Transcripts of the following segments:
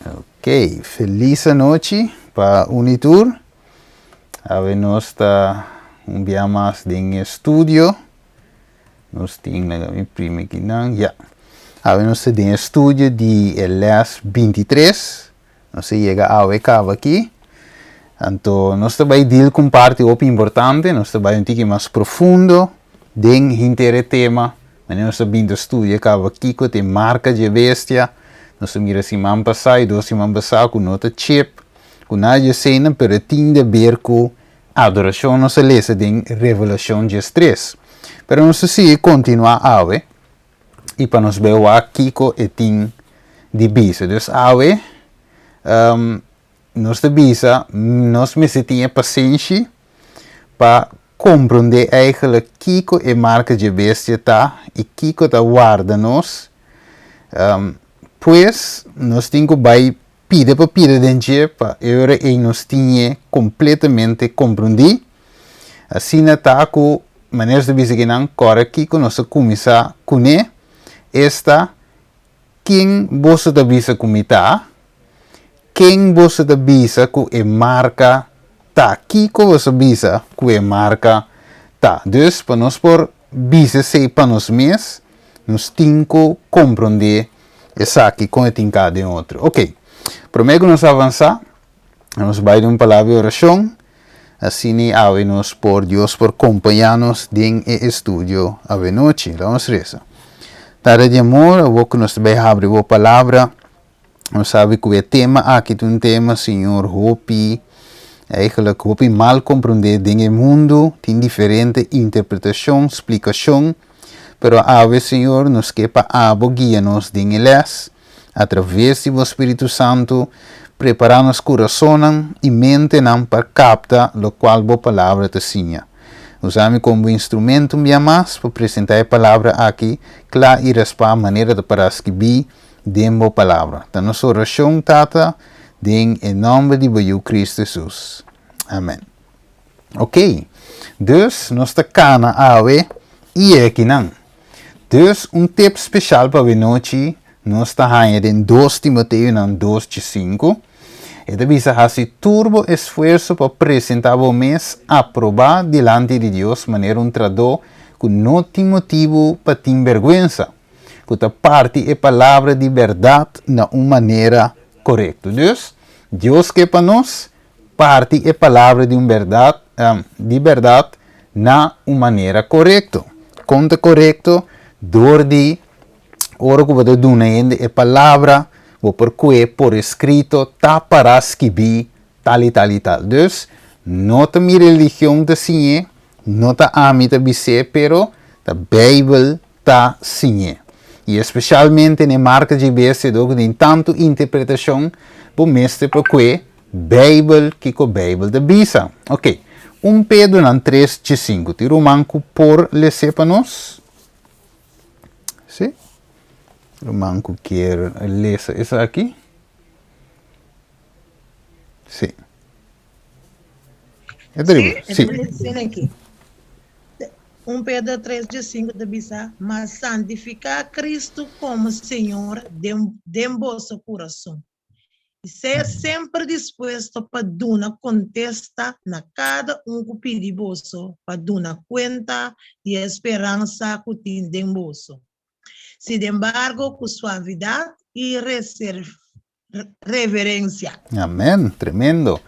Ok, felis anochi pa un i tur. Awe nos ta un bia mas den e studio. Nos tin, laga mi primi kinan, ya. Awe nos ta den e studio di e les 23. Nos a yega awe kaba aki. Anto nos ta bai deal ku un parti hopi importante, nos ta bai un tiki mas profundo den hinter e tema. Manera nos ta bin ta studia kaba kiko ta e marka dje bestia. Nos ta mira siman pasá i dos siman pasá ku no ta chip, ku nada dje eseinan, pero e tin di aber ku adorashon nos a lesa den Revelashon 13. Pero nos ta sigui kontinuá awe i pa nos bai wak kiko e tin di bisa. Dus awe nos ta bisa nos mester tin e pasenshi pa komprondé eigenlijk kiko e marka dje bestia ta i kiko ta warda nos. Pues nos tin ku bai pida pa pida den dje pa e ora ei nos tin e kompletamente komprondí. Asina ta ku manera nos ta bisa kinan kòrda kiko nos a kuminsá kuné, esta, Ken boso ta bisa ku mi ta? Ken boso ta bisa ku e marka ta? Kiko boso bisa ku e marka ta? Dus, pa nos por bisa esei pa nos mes, nos tin ku komprondé esaki kon e tin ka den otro. Oke, promé ku nos avansá, nos bai den un palabra di orashon, asina awe nos por, Dios por kompañá nos den e estudio awenochi. Laga nos resa. Tata di amor, awor ku nos ta bai habri bo palabra, nos sabi ku e tema aki ta un tema, Señor, hopi, eigenlijk hopi mal komprondé den e mundu, tin diferente interpretashon, splikashon, pero awe, Señor, nos ke pa abo guia nos den e lès, Atraves di bo Spiritu Santu, prepará nos kurasonnan i mentenan pa kapta lokual bo Palabra ta siña. Usa mi komo bo instrumento un bia mas pa presentá e Palabra aki kla i raspá manera ta pará skibí den bo Palabra. Ta nos orashon, Tata, den e nòmber di bo Yu Kristu Hesus. Amèn. Oké, dus nos ta kana awe i e akinan. Dus un tip speshal pa awenochi nos ta haña den 2 Timoteonan 2 dje 5. E ta bisa hasi tur bo esfuerso pa presentá bo mes aprobá dilanti di Dios manera un tradó ku no tin motibu pa tin bèrgwensa, ku ta parti e palabra di bèrdat na un manera korekto. Dus, Dios ke pa nos parti e palabra di un bèrdat di bèrdat na un manera korekto. Kon ta korekto? Dor di ora ku bo ta duna hende e palabra, bo por kue por eskrito ta pará skibí tal i tal i tal. Dus, no ta mi religion ta siñ'é, no ta ami ta bis'é, pero ta Beibel ta siñ'é. I espesialmente n'e marka dje bestia dor ku tin tantu interpretashon, bo mester por kue Beibel kiko Beibel ta bisa. Oke, un Pedronan 3 dje 5. Tin ruman ku por les'é pa nos? Sí? Ruman ku kier lesa esaki? Sí. E ta riba. Sí. Sí. 1 Pedro 3 dje 5 ta bisa, Ma santifiká Kristu komo Señor den, den boso kurason, i sea semper dispuesto pa duna kontesta na kada un ku pidi boso pa duna kuenta di e speransa ku tin den boso. Sinembargo, ku suavidat i reverencia. Amen, tremendo.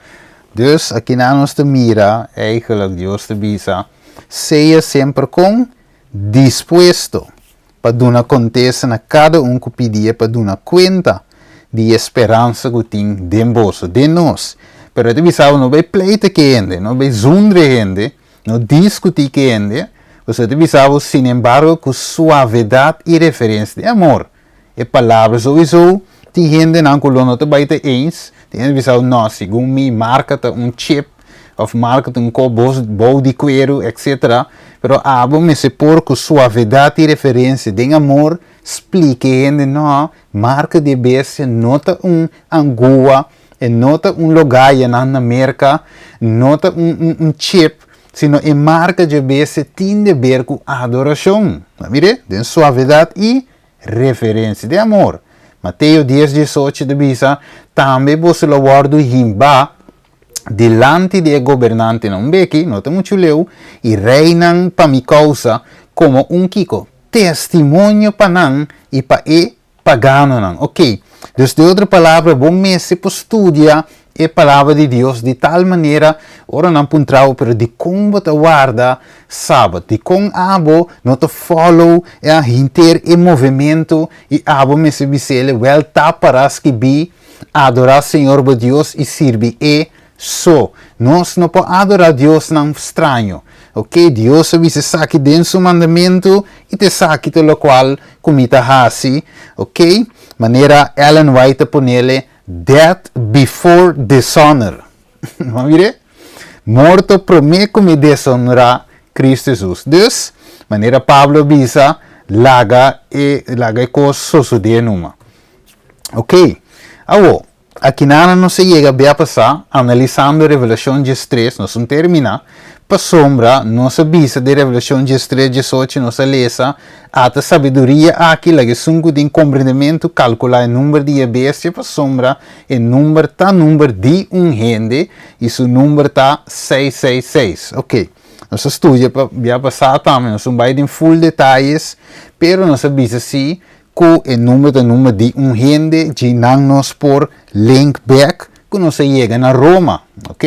Dus akinan nos ta mira eigenlijk Dios ta bisa, sea semper kon dispuesto pa duna kontesta na kada un ku pidié pa duna kuenta di e speransa ku tin den boso, den nos. Pero e ta bisa bo no bai pleita ku e hende, no bai zundra e hende, no diskutí ku e hende, pasobra e ta bisa bo sinembargo ku suavedat i referensia di amor. E palabra souiso tin hendenan ku lo no ta bai ta eens, tin hende bisa no segun mi marka ta un chip of marka ta un ko bos bou di kueru etc. Pero abo mester por ku suavedat i referensia den amor splika e hende no marka di e bestia no ta un angua, e no ta un logaya nan na Merka, no ta un un chip, sino e marka dje bestia tin de ber ku adorashon. Mire, den suavedat i Referensia di amor. Mateo dies diesocho ta bisa, Tambe boso lo wòrdu himbá dilanti di e gobernantenan, un beki, no ta muchu leu, i reinan pa mi kousa, komo un kiko? Testimonio pa nan i pa e paganonan. Ok, dus den otro palabra, bo mester por studia e Palabra di Dios di tal manera, ora nan puntra bo, pero dikon bo ta warda Sabat? Dikon abo no ta follow henter e movementu i abo mester bis'el, wèl ta para skibí, Adorá Señor bo Dios i sirbi E so. Nos no por adorá diosnan straño. Ok, Dios a bisa esaki den Su mandamentu i ta esaki ta lokual ku mi ta hasi. Ok, manera Ellen White ta ponele, Death before dishonor. Bo a mir'é? Morto promé ku mi deshonrá Kristu Hesus. Dus, manera Pablo a bisa, laga e laga e kos sosodé numa. Ok, awo, akinana nos a yega bia pasá analisando Revelashon diestres, nos un terminá, pasobra nos a bisa den Revelashon diestres diesocho nos a lesa, Ata sabiduria aki laga esun ku tin komprendementu kalkulá e number di e bestia, pasobra e number ta number di un hende i su number ta seis seis seis. Ok, nos a studia pa bia pasá tambe, nos un bai den full detayes, pero nos a bisa si Ku e number ta number di un hende dje nan nos por link back ku nos a yega na Roma, ok?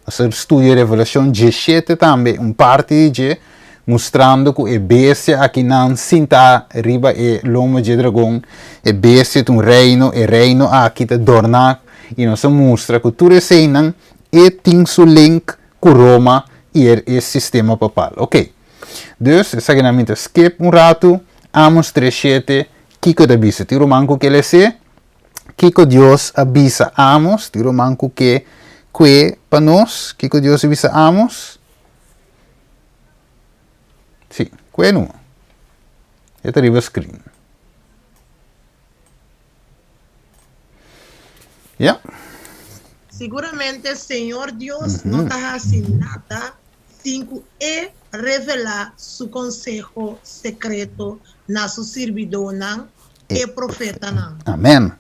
Nos a studia Revelashon diesshete tambe, un parti di dje, mustrando ku e bestia aki nan sintá riba e lomo dje dragon, e bestia ta un reino, e reino aki ta dorná, i nos a mustra ku tur eseinan e tin su link ku Roma i e sistema papal, ok. Dus, esakinan mi ta skip un ratu, Amos tres shete, kiko ta bisa? Tin ruman ku ke les'é? Kiko Dios a bisa Amos? Tin ruman ku ke kue pa nos? Kiko Dios a bisa Amos? Sí, kue numa. E ta riba screen. Ya. Siguramente Señor Dios no ta hasi nada sin ku E revelá Su konseho sekreto na Su sirbidónan, e profetanan. Amen.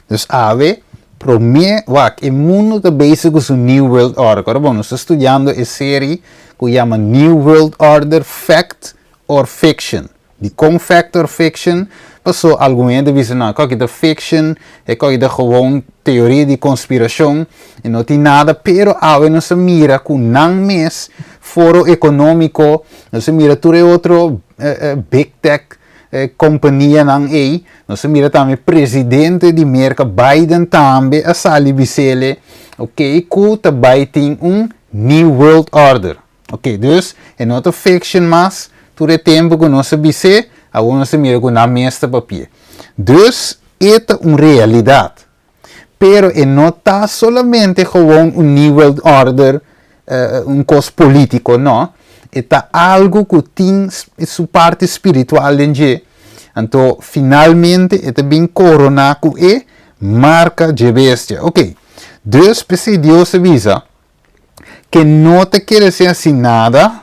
Dus awe, promé, wak, e mundu ta bezig ku su New World Order. Ora bon, nos ta studiando e seri ku yama New World Order, Fact or Fiction. Dikon fact or fiction? Paso algun hende bisa no, esaki ta fiction, esaki ta gewoon teoria di conspiracion y no tin nada, pero awe nos a mira cu nan mes foro economico, nos a mira tur e otro big tech companianan ey, nos a mira tambe presidente di Merca Biden tambe a sali bisele, ok, cu ta bay tin un new world order. Ok, dus e no ta fiction mas, tur e tempu ku nos a bis'é, awor nos a mira ku nan mes ta papia. Dus e ta un realidat. Pero e no ta solamente gewoon un New World Order, un kos polítiko, no. E ta algu ku tin su parti spiritual den dje. Anto finalmente e ta bin koroná ku e marka dje bestia. Ok, dus p'esei Dios a bisa, ke no ta kere ser hasi nada,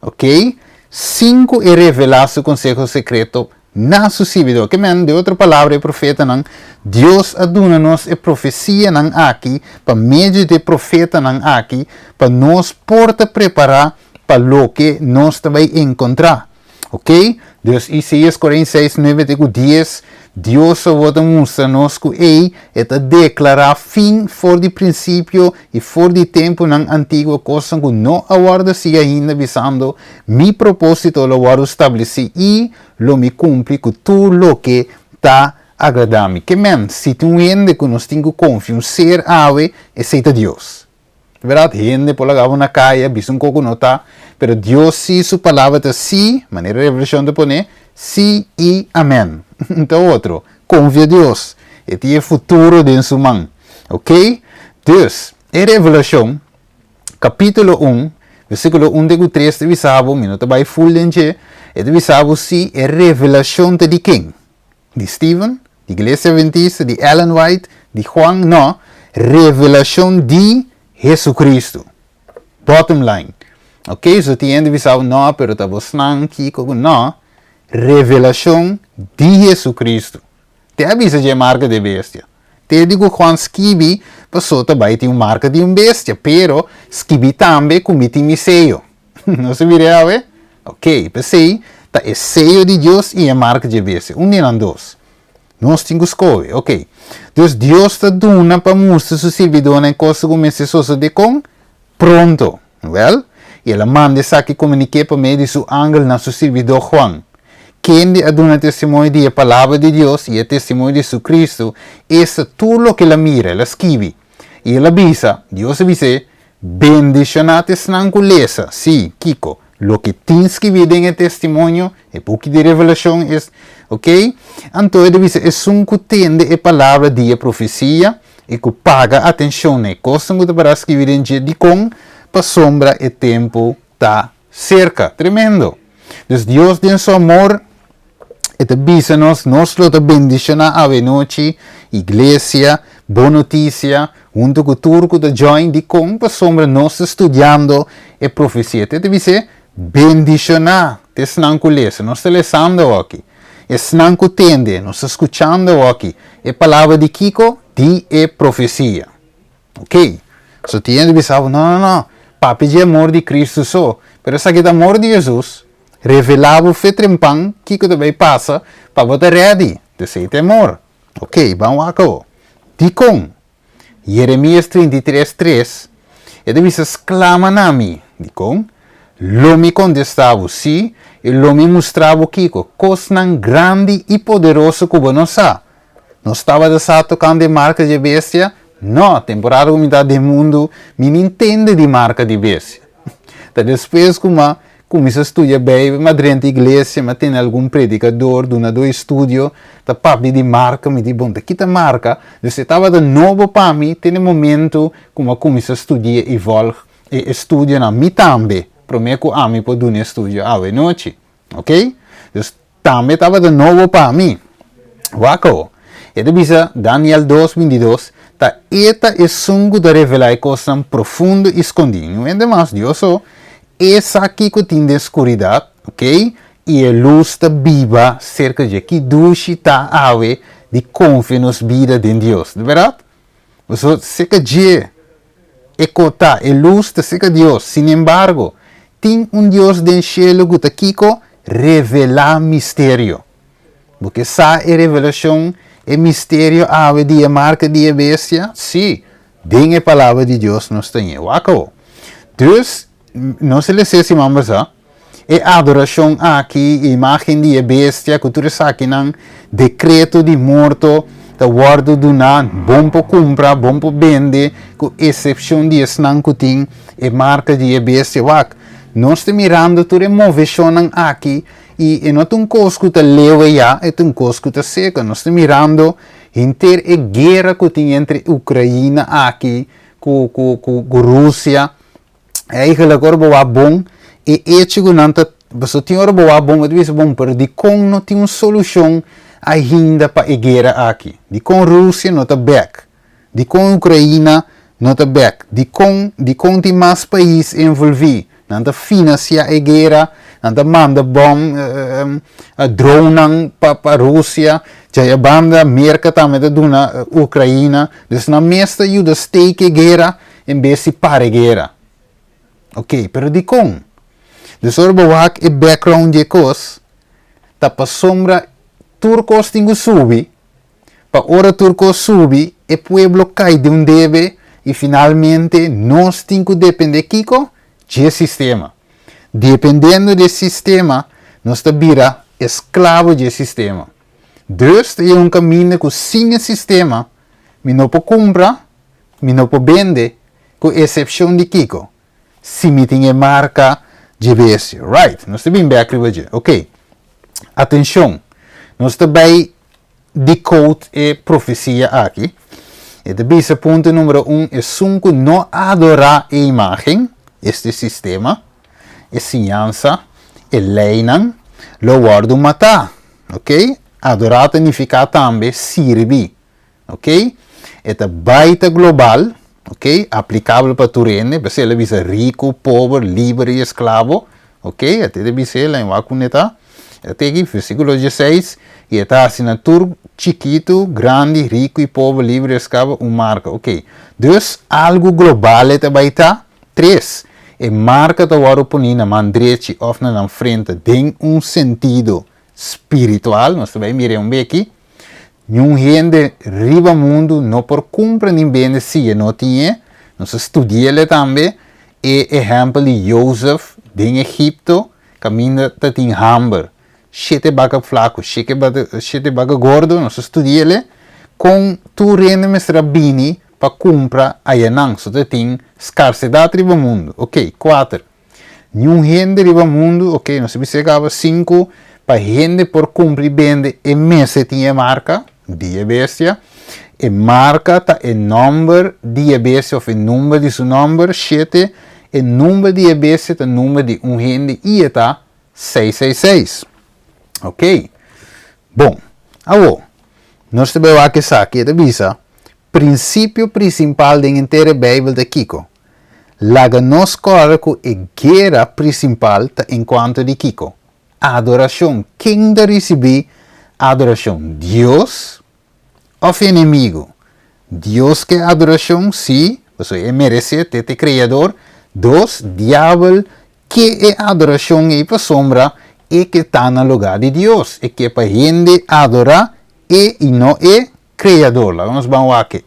ok, sin ku e revelá su konseho sekreto na su sirbidor. Ke men, den otro palabra, e profetanan, Dios a duna nos e profesianan aki pa medio di e profetanan aki pa nos por ta prepará pa loke nos ta bai enkontrá. Ok, dus Isaías 46, 9 te ku 10, Dios awor ta mustra nos ku ei e ta deklará fin for di prinsipio i for di tempunan antiguo kosnan ku no a wòrdu hasi ainda, bisando, Mi propósito lo wòrdu stablesí i lo mi kumpli ku tur loke ta agradá mi. Ke men, si tin un hende ku nos tin ku konfia, un ser awe, esei ta Dios. Berdad, hende por laga bo na kaya, bisa un koko no ta, pero Dios sí su palabra ta sí, manera Revelashon ta pone, sí i amèn. Un ta otro, konfia Dios, e tin e futuro den su man. Ok? Dus, e Revelashon, kapítulo un, versíkulo un te ku tres ta bisa bo, mi no ta bai ful den dje, e ta bisa bo si e revelashon ta di ken? Di Steven, di Iglesia Adventista, di Ellen White, di Juan, no, revelacion di Jesucristo. Bottom line. Ok, so tin hende bisa bo, no, pero ta bosnan, kiko, no, revelacion di Jesucristo. Te a bisa dje marka di e bestia. Te di ku Juan skibi paso ta bai tin un marka di un bestia, pero skibi tambe ku mi tin mi seyo. Nos a mira awe? Ok, p'esei ta e seyo di Dios i e marka dje bestia, un di nan dos. Nos tin ku skohe. Ok. Dus Dios ta duna pa mustra su sirbidónan e kos ku mester sosodé kon? Pronto. Wèl, i el a manda esaki komuniké pa medio di su angel na su sirbidó Juan, kende a duna testimonio di e palabra di Dios i e testimonio di Jesucristo, esta tur loke el a mira, el a skibi. I el a bisa, Dios a bis'é, Bendishoná ta esnan ku lesa, sí, kiko? Loke tin skibí den e testimonio, e buki di Revelashon, es, ok? Anto e ta bisa, Esun ku tende e palabra di e profesia i ku paga atenshon na e kosnan ku ta pará skibí den dje, dikon? Pasobra e tempu ta serka. Tremendo! Dus Dios den su amor e ta bisa nos, nos lo ta bendishoná awenochi, iglesia, Bon Notisia, huntu ku tur ku ta join, dikon? Pasobra nos ta studiando e profesia. Te ta bis'é, Bendishoná ta esnan ku lesa. Nos ta lesando awoki. Esnan ku tende, nos ta skuchando awoki e palabra di kiko? Di e profesia. Ok, so tin hende bisa bo, no, no, no, papia dje amor di Cristo so, pero esaki ta amor di Jesus, revela bo fe trempan kiko ta bay pasa pa bo ta ready, esey ta e amor. Ok, ban wak awo. Dikon? Jeremias 33, 3, e ta bisa, Sklama na mi. Dikon? Lo mi kontestá bo, sí, i lo mi mustra bo kiko, kosnan grandi i poderoso ku bo no sa. Nos tabata sa tokante e marka dje bestia? No, temporada ku mi ta den mundu, mi no intende di marka di bestia. Ta despues ku m'a kuminsá studia Beibel, m'a drenta iglesia, m'a tene algun predikador, dunadó di studio, ta papia di marka, mi di, Bon, ta kita marka? Dus e tabata nobo pa mi te na e momentu ku m'a kuminsá studia i vòlg e estudionan. Mi tambe, promé ku ami por duna e studio awe nochi. Ok? Dus tambe tabata nobo pa mi. Wak awo. E ta bisa, Daniel dos, 22, Ta E ta esun ku ta revelá e kosnan profundo i skondí. Niun hende mas, Dios so. E sa kiko tin den skuridat, ok? I e lus ta biba serka dje. Ki dushi ta awe di konfia nos bida den Dios, di bèrdat? Pasobra serka dje e ko ta, e lus ta serka Dios. Sinembargo, tin un Dios den shelu ku ta kiko? Revelá misterio. Bo ke sa e revelashon, e misterio awe di e marka di e bestia? Sí, den e Palabra di Dios nos ta ñe. Wak awo. Dus, nos a lesa e siman pasá, e adorashon aki, e imágen di e bestia ku tur esakinan, dekreto di morto ta wòrdu duná, bon por kumpra, bon por bende, ku esepshon di esnan ku tin e marka di e bestia. Wak, nos ta mirando tur e moveshonnan aki i e no ta un kos ku ta lewe ya, e ta un kos ku ta seka. Nos ta mirando henter e guera ku tin entre Ukraina aki ku ku ku Rusia. Eigenlijk ora bo wak bon, e echo ku nan ta, pasobra tin ora bo wak bon bo ta bisa bon, pero dikon no tin un solushon ainda pa e guera aki? Dikon Rusia no ta bek? Dikon Ukraina no ta bek? Dikon, dikon tin mas pais envolví? Nan ta finasia e guera, nan ta manda bòm, dronnan pa pa Rusia, djaya banda Merka tambe ta duna Ukraina, dus nan mes ta yuda stake e guera En bes di para e guera. Ok, pero dikon? Dus ora bo wak e background di e kos, ta pasobra tur kos tin ku subi, pa ora tur kos subi, e pueblo kai den un debe i finalmente nos tin ku depende kiko? Dje sistema. Dependiendo di e sistema, nos ta bira esklabo dje sistema. Dus ta e un kaminda ku sin e sistema mi no por kumpra, Mi no por bende, ku esepshon di kiko? Si mi tin e marka dje bestia. Right, nos ta bin bek riba dje. Ok. Atenshon, nos ta bai decode e profesia aki. E ta bisa punto numero un, esun ku no adorá e imágen, este sistema, e siñansa, e leinan, lo wòrdu matá. Ok? Adorá ta nifiká tambe sirbi. Ok, e ta bai ta global, ok, aplicabel pa tur hende, p'esei el a bisa rico, pober, liber y esclavo, ok, a te ta bisa el, en wak cune ta, E ta aki, versíkulo 16, i e ta hasi na tur chikitu, grandi, riku i pober, libre i esklabo, un marka. Ok. Dus, algu global e ta bai ta. Tres, e marka ta wòrdu poní na man drechi òf na nan frente den un sentido spiritual. Nos ta bai mira e un beki. Niun hende riba mundu no por kumpra ni bende si e no tin e. Nos a studi'el tambe e ehèmpel di Jozef den Egipto kaminda ta tin hamber. Shete baka flaku, shete baka gordo, nos a studi'el kon tur hende mester a bini pa kumpra ayanan, so ta tin skarsedat riba mundu. Oke, kuater. Niun hende riba mundu, ok, nos a bisa kaba sinku, pa hende por kumpra i bende e mester tin e marka di e bestia. E marka ta e nòmber di e bestia òf e number di su nòmber. Shete, e number di e bestia ta number di un hende i e ta seis seis seis. Ok, bon, awo, nos ta bai wak esaki, e ta bisa, Prinsipio prinsipal den henter e Beibel ta kiko? Laga nos kòrda ku e guera prinsipal ta enkuanto di kiko? Adorashon. Ken ta risibí adorashon? Dios òf e enemigu? Dios ke adorashon? Sí, pasobra e meresé, te ta e Kreador. Dos, Diabel ke e adorashon ei pasobra e ke ta na lugá di Dios. E ke pa hende adorá e i no e Kreador. Laga nos ban wak e.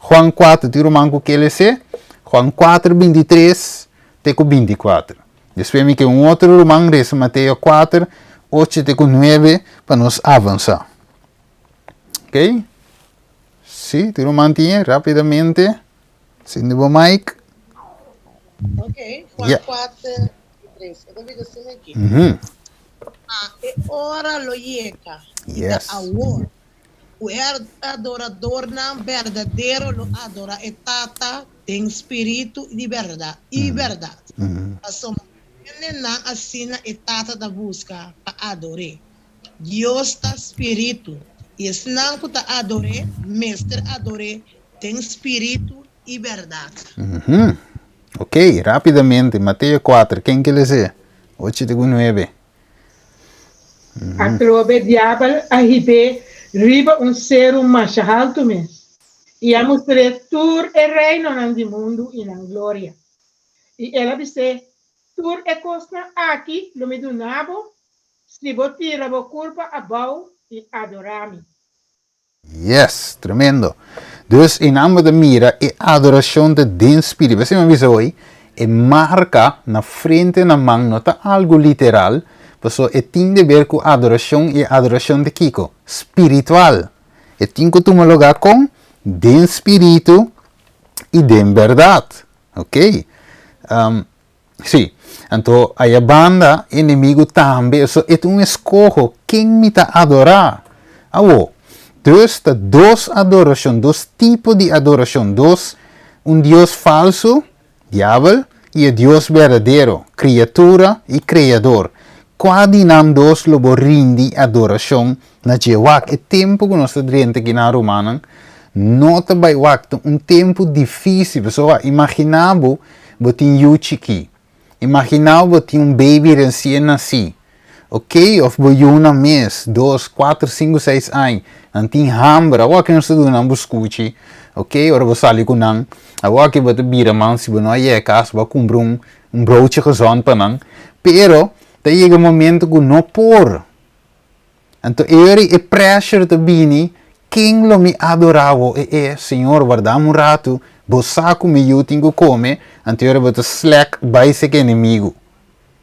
Juan 4, tin ruman ku ke les'é? Juan 4, 23 te ku 24. Despues mi ke un otro ruman resa Mateo 4, 8 te ku 9 pa nos avansá. Ok? Sí, tin ruman tin e? Rápidamente. Sindi bo mic. Ok, Juan Yeah. 4, 23. E ta bisa asina aki. Ma e ora lo yega, i ta Yes. awor, Ku e adoradornan berdadero lo adorá e Tata den spiritu di bèrdat i bèrdat, pasobra hendenan asina e Tata ta buska pa ador'é. Dios ta spiritu, i esnan ku ta ador'é mester ador'é den spiritu i bèrdat. Ok, rápidamente, Mateo 4, ken ke les'é? Ocho te ku nuebe. Atrobe diabel a hib'é riba un seru masha haltu mes, i a mustr'é tur e reinonan di mundu i nan gloria. I el a bis'é, Tur e kosnan aki lo mi duna bo si bo tira bo kurpa abou i adorá mi. Yes, tremendo. Dus einan bo ta mira e adoracion ta den spiritu. P'esei mi a bisa hoy, e marca na frente na man no ta algo literal, pasobra e tin de ber cu adoracion y e adoracion ta kico? Spiritual. E tin cu tuma lugar con? Den spiritu y den berdad. Ok. Sí. Anto aya banda enemigu tambe, so e ta un eskoho ken mi ta adorá. Awo, dus ta dos adorashon, dos tipo di adorashon, dos, un dios falsu, diabel, i e Dios berdadero, kriatura i Kreador. Kua di nan dos lo bo rindi adorashon na dje? Wak, e tempu ku nos ta drenta aki na rumannan no ta bai wak, ta un tempu difísil. Pasobra wak, imaginá bo Bo tin yu chikí. Imaginá bo tin un baby resien nasí. Ok, òf bo yunan mes, dos, kuater, sinku, seis aña. Nan tin hamber. Awor aki nos ta duna nan buskuchi. Ok, ora bo sali ku nan. Awor aki bo ta bira man si bo no a yega kas, bo a kumpra un un broodje gezond pa nan. Pero ta yega un momento ku no por. Anto e ora e pressure ta bini, ken lo mi adorá awo? E e, Señor, warda'm un ratu, bo sa ku mi yu tin ku kome, anto e ora bo ta slèk bai sek enemigu.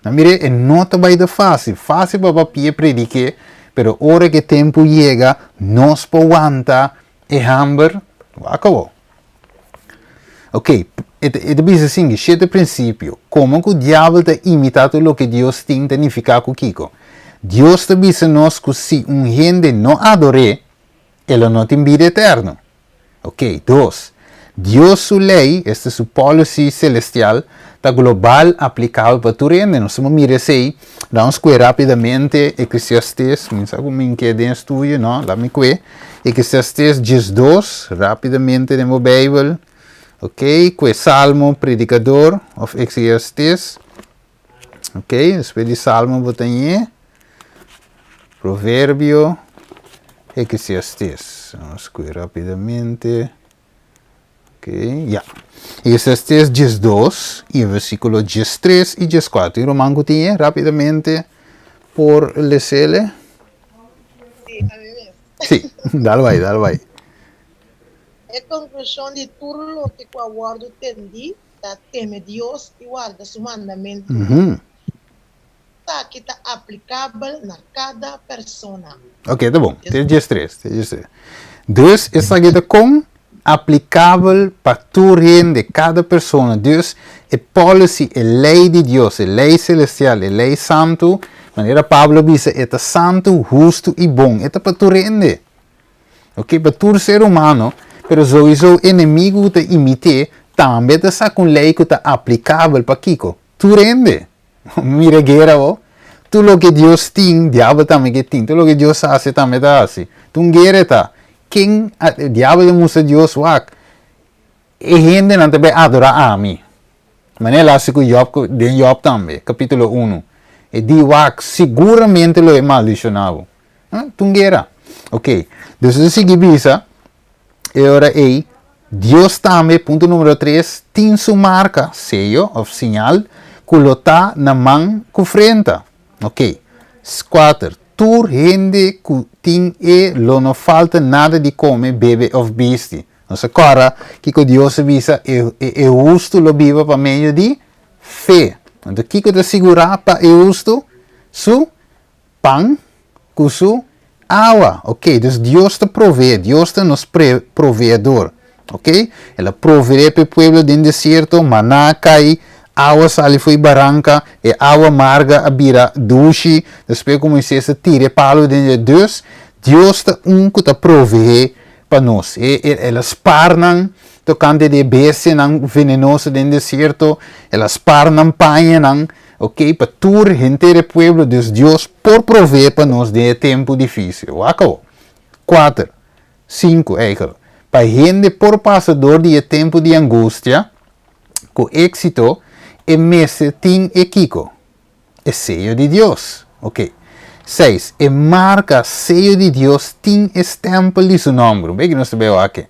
Nan mira, e no ta bai ta fásil, fásil pa papia prediké, pero ora ku e tempu yega, nos por wanta e hamber, wak awo. Ok, e ta, e ta bisa asin, shete prinsipio, komo ku diabel ta imitá tur loke Dios tin ta nifiká ku kiko? Dios ta bisa nos ku si un hende no ador'é, e lo no tin bida eterno. Ok, dos, Dios su lei, esta su policy selestial, ta global aplikabel pa tur hende. Nos ta mira esei, laga nos kue rápidamente Eclesiastes, mi sa ku mi ke den estudio, no, laga mi kue. Eclesiastes 12, rápidamente den bo Bijbel. Ok, kue Salmo, Predicador, of Eclesiastes. Ok, despues di Salmo bo ta ñe. Proverbio, Eclesiastes. Nos kue rapidamente. Ok, ya. Eclesiastes 12 i versíkulo 13 i 14. Tin ruman ku tin e rapidamente por lesele? Sí, a mi mes. Sí, dal bai, dal bai. E konklushon di tur loke ku a wòrdu tendí ta teme Dios i warda su mandamentunan. Esaki ta aplikabel na kada persona. Ok, ta bon. Te 13, te 13. Dus esaki ta kon aplikabel pa tur hende, kada persona. Dus e policy, e lei di Dios, e lei selestial, e lei santu, manera Pablo a bisa, e ta santu, hustu i bon. E ta pa tur hende. Ok, pa tur ser humano, pero souiso enemigu ku ta imit'é tambe ta saka un lei ku ta aplikabel pa kiko? Tur hende. Mira guera bo. Tur loke Dios tin, diabel tambe ke tin. Tur loke Dios hasi, e tambe ta hasi. Ta un guera e ta. Ken a, diabel a mustra Dios, wak, e hendenan ta bai adorá ami. Manera el a hasi ku Job, ku den Job tambe, kapítulo unu. E di, wak, siguramente lo e maldishoná bo. Ta un guera. Ok, dus e ta sigui bisa, e ora ei, Dios tambe, punto numero tres, tin su marka, seyo òf siñal, ku lo ta na man ku frenta. Ok. Kuater, tur hende ku tin e lo no falta nada di kome, bebe òf bisti. Nos a kòrda kiko Dios a bisa, e e hustu lo biba pa medio di fe. Anto kiko ta sigurá pa e hustu? Su pan ku su awa. Ok, dus Dios ta proveé, Dios ta nos proveedor. Ok, el a proveé pa e pueblo den desierto, maná a kai, awa sali for e baranka, e awa marga a bira dushi, despues ku Moisés a tira e palu den dje. Dus, Dios ta un ku ta proveé pa nos. E, el a spar nan tokante di e bestianan venenoso den desierto, el a spar nan pañanan. Ok, pa tur henter e pueblo, dus Dios por provee pa nos den e tempu difícil. Wak awo. Kuater, sinku, eigenlijk. Pa hende por pasa dor di e tempu di angustia ku éksito, e mester tin e kiko? E seyo di Dios. Ok. Seis, e marka seyo di Dios tin e stèmpel di su nòmber. Un beki nos ta bai wak e.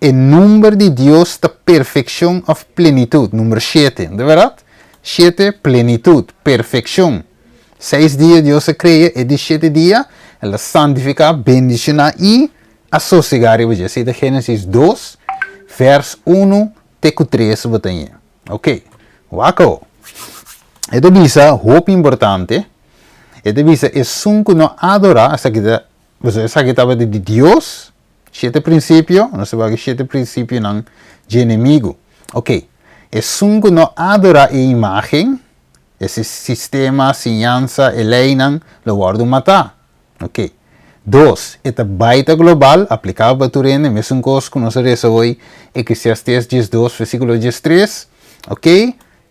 E number di Dios ta perfekshon òf plenitut. Number shete, no ta bèrdat? Shete, plenitut, perfekshon. Seis dia Dios a krea, e di shete dia El a santifiká, bendishoná i a sosegá riba dje. Esei ta Génesis dos, vèrs unu te ku tres bo ta ñe. Oke, wak awo. E ta bisa hopi importante, e ta bisa esun ku no adorá, esaki ta, pasobra esaki tabata di Dios, Shete prinsipio, nos ta wak shete prinsipionan dje enemigu. Ok, esun ku no adorá e imágen, e sistema, siñansa, e leinan, lo wòrdu matá. Ok. Dos, e ta bai ta global, aplikabel pa tur hende, mesun kos ku nos a resa hoy, Eklesiastés 12, versíkulo 13. Ok.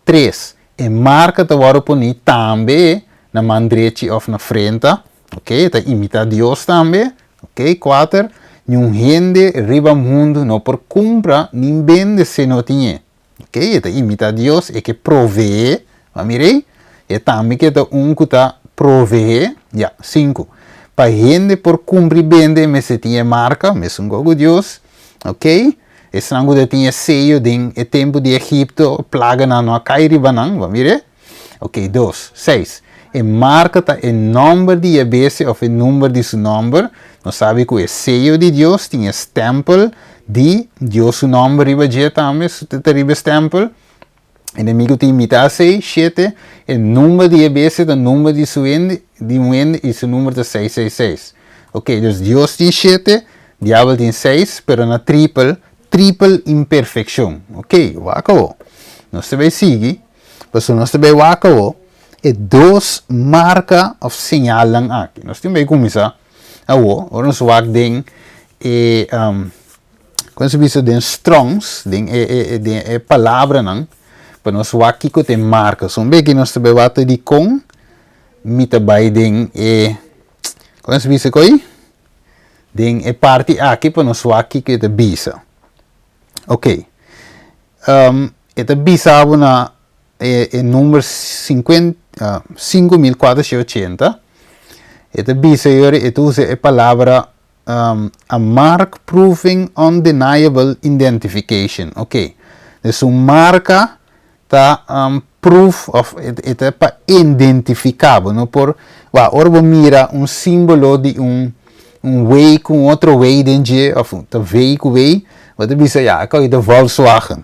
Tres, e marka ta wòrdu poní tambe na man drechi òf na frenta. Ok, e ta imitá Dios tambe. Ok, kuater, Niun hende riba mundu no por kumpra nin bende si no tin e. Ok, e ta imitá Dios, e ke proveé. Bo a mira ei? E tambe ke ta un ku ta proveé. Ya, sinku, Pa hende por kumpra i bende e mester tin e marka, mesun kos ku Dios. Ok, esnan ku ta tin e seyo den e tempu di Egipto, plaganan no a kai riba nan. Bo a mira ei? Ok, dos. Seis. E marka ta e nòmber di e bestia òf e number di su nòmber. Nos sabi ku e seyo di Dios tin e stèmpel di Dios su nòmber riba dje tambe, su ta riba e stèmpel. Enemigu ta imitá esei. Shete. E number di e bestia ta number di su hende, di un hende i su number ta seis seis seis. Ok, dus Dios tin shete, diabel tin seis, pero na tripel, tripel imperfekshon. Ok, wak awor. Nos ta bai sigui. Pasobra nos ta bai wak awo e dos marka òf señalnan aki. Nos tin bai kuminsá awo, ora nos wak den e kon se bisa den Strongs, den e den e palabranan, pa nos wak kiko ta e marka. So un beki nos ta bai wak ta dikon mi ta bai den e kon se bisa koi? Den e parti aki pa nos wak kiko e ta bisa. Ok. E ta bisa bo na e, e number 5480. E ta bisa yori, e ta usa e palabra um, a mark proving undeniable identification. Ok. Dus un marka ta um, proof of e ta pa identifiká bo. No por, wa, ora bo mira un símbolo di un un wei ku un otro wei den dje, of ta V ku wei, bo ta bisa ya, esaki ta Volkswagen.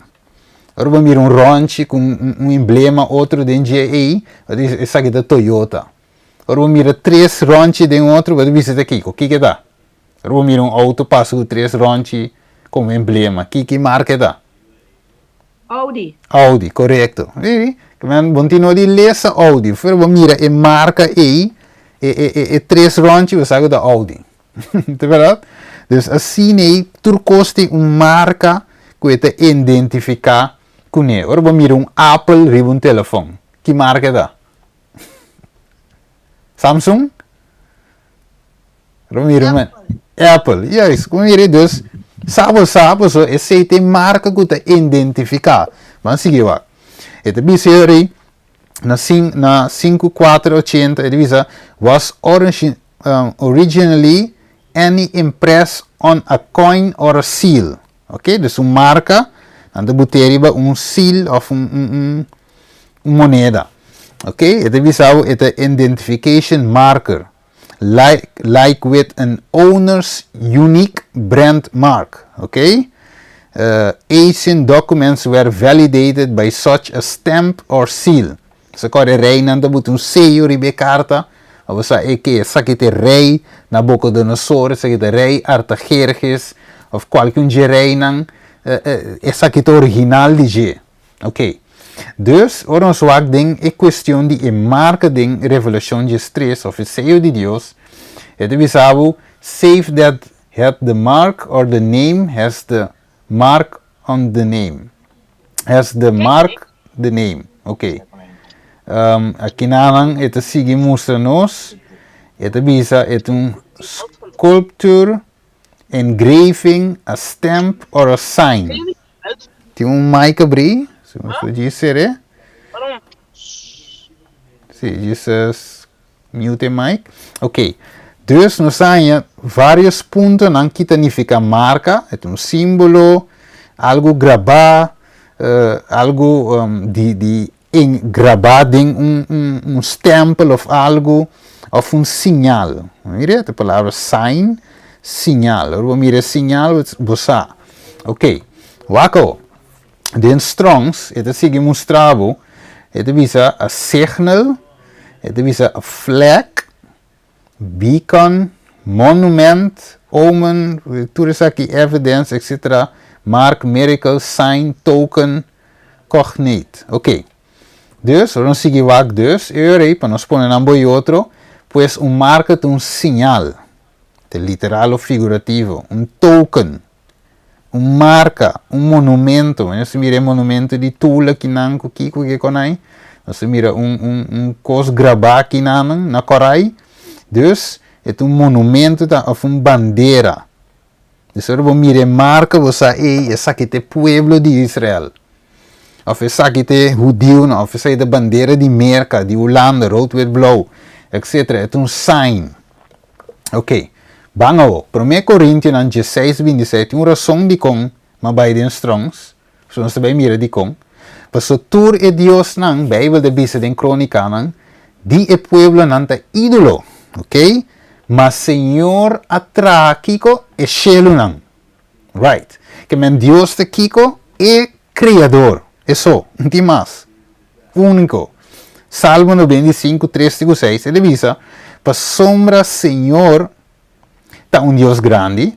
Ora bo mira un rònchi ku un un emblema otro den dje ei, bo ta bisa esaki ta Toyota. Ora bo mira tres rònchi den otro, bo ta bisa ta kiko? Kiko e ta? Ora bo mira un outo pasa ku tres rònchi komo emblema, ki ki marka e ta? Audi. Audi, korekto. Miri, bo no tin no di lesa Audi. Pero bo mira e marka ei, e e e e tres rònchi, bo sa ku ta Audi. Ta bèrdat? Dus asina ei tur kos tin un marka ku e ta identifiká kuné. Ora bo mira un Apple riba un telefòn, ki marka e ta? Samsung? Ora bo mira un Apple. Juist, ku mira dus sa bo sa pasobra esei ta e marka ku ta identifiká. Ban sigui wak. E ta bisa ei na sin na sinku kuater ochenta e ta bisa was origin originally any impress on a coin or a seal. Ok, dus un marka nan ta but'é riba un seal òf un un un un moneda. Ok, e ta bisa bo e ta identification marker like like with an owner's unique brand mark. Ok, ancient documents were validated by such a stamp or seal. Sa kòrda e reinan ta buta un seyo riba e karta, pa bo sa e ke esaki ta e rei Nabucodonosor, esaki ta rei Artajerjes, òf kualke un dje reinan, esaki ta original di dje. Ok. Dus, ora nos wak den e kuestion di e marka den Revelashon diestres, òf e seyo di Dios, e ta bisa bo, Save that hath the mark or the name has the mark on the name. Has the mark the name. Ok. Um, akinanan e ta sigui mustra nos, e ta bisa e ta un sculpture, engraving, a stamp or a sign. Tin un mic abrí, si nos por djis ser'é. Si, djis mute e mic. Ok. Dus nos a haña varios puntonan ki ta nifiká marka, e ta un símbolo, algu grabá, algu di di grabá den un un un stèmpel òf algu, òf un siñal. Mira e palabra sign, siñal. Ora bo mira e siñal bo sa. Ok, wak awo. Den Strong's e ta sigui mustra bo, e ta bisa a signal, e ta bisa a flag, beacon, monument, omen, tur esaki, evidence, etc. Mark, miracle, sign, token, cognate. Ok. Dus, ora nos sigui wak dus, e ora ei, pa nos pone nan bo i otro, pues un marka ta un siñal, ta literal of figurativo, un token, un marka, un monumento. Nos ta mira e monumento di Tula kinan ku kiko ke konai. Nos ta mira un un un kos grabá kinanan na korai. Dus e ta un monumento ta òf un bandera. Dus ora bo mira e marka bo sa ey esaki ta e pueblo di Israel. Òf esaki ta e hudiunan òf esaki ta e bandera di Merka, di Hulanda, rood wit blou, etcetera. E ta un sign. Ok, ban awo. Promé Korintionan dieseis bintisei tin un rason dikon m'a bai den Strong's, so nos ta bai mira dikon. Paso tur e diosnan, Beibel ta bisa den Krónikanan, di e pueblonan ta ídolo, ok? Ma Señor a traha kiko? E shelunan. Right. Ke men Dios ta kiko? E Kreador. E so. No tin mas. Úniko. Salmo 95, 3 te ku 6, e ta bisa, Pasobra Señor ta un Dios grandi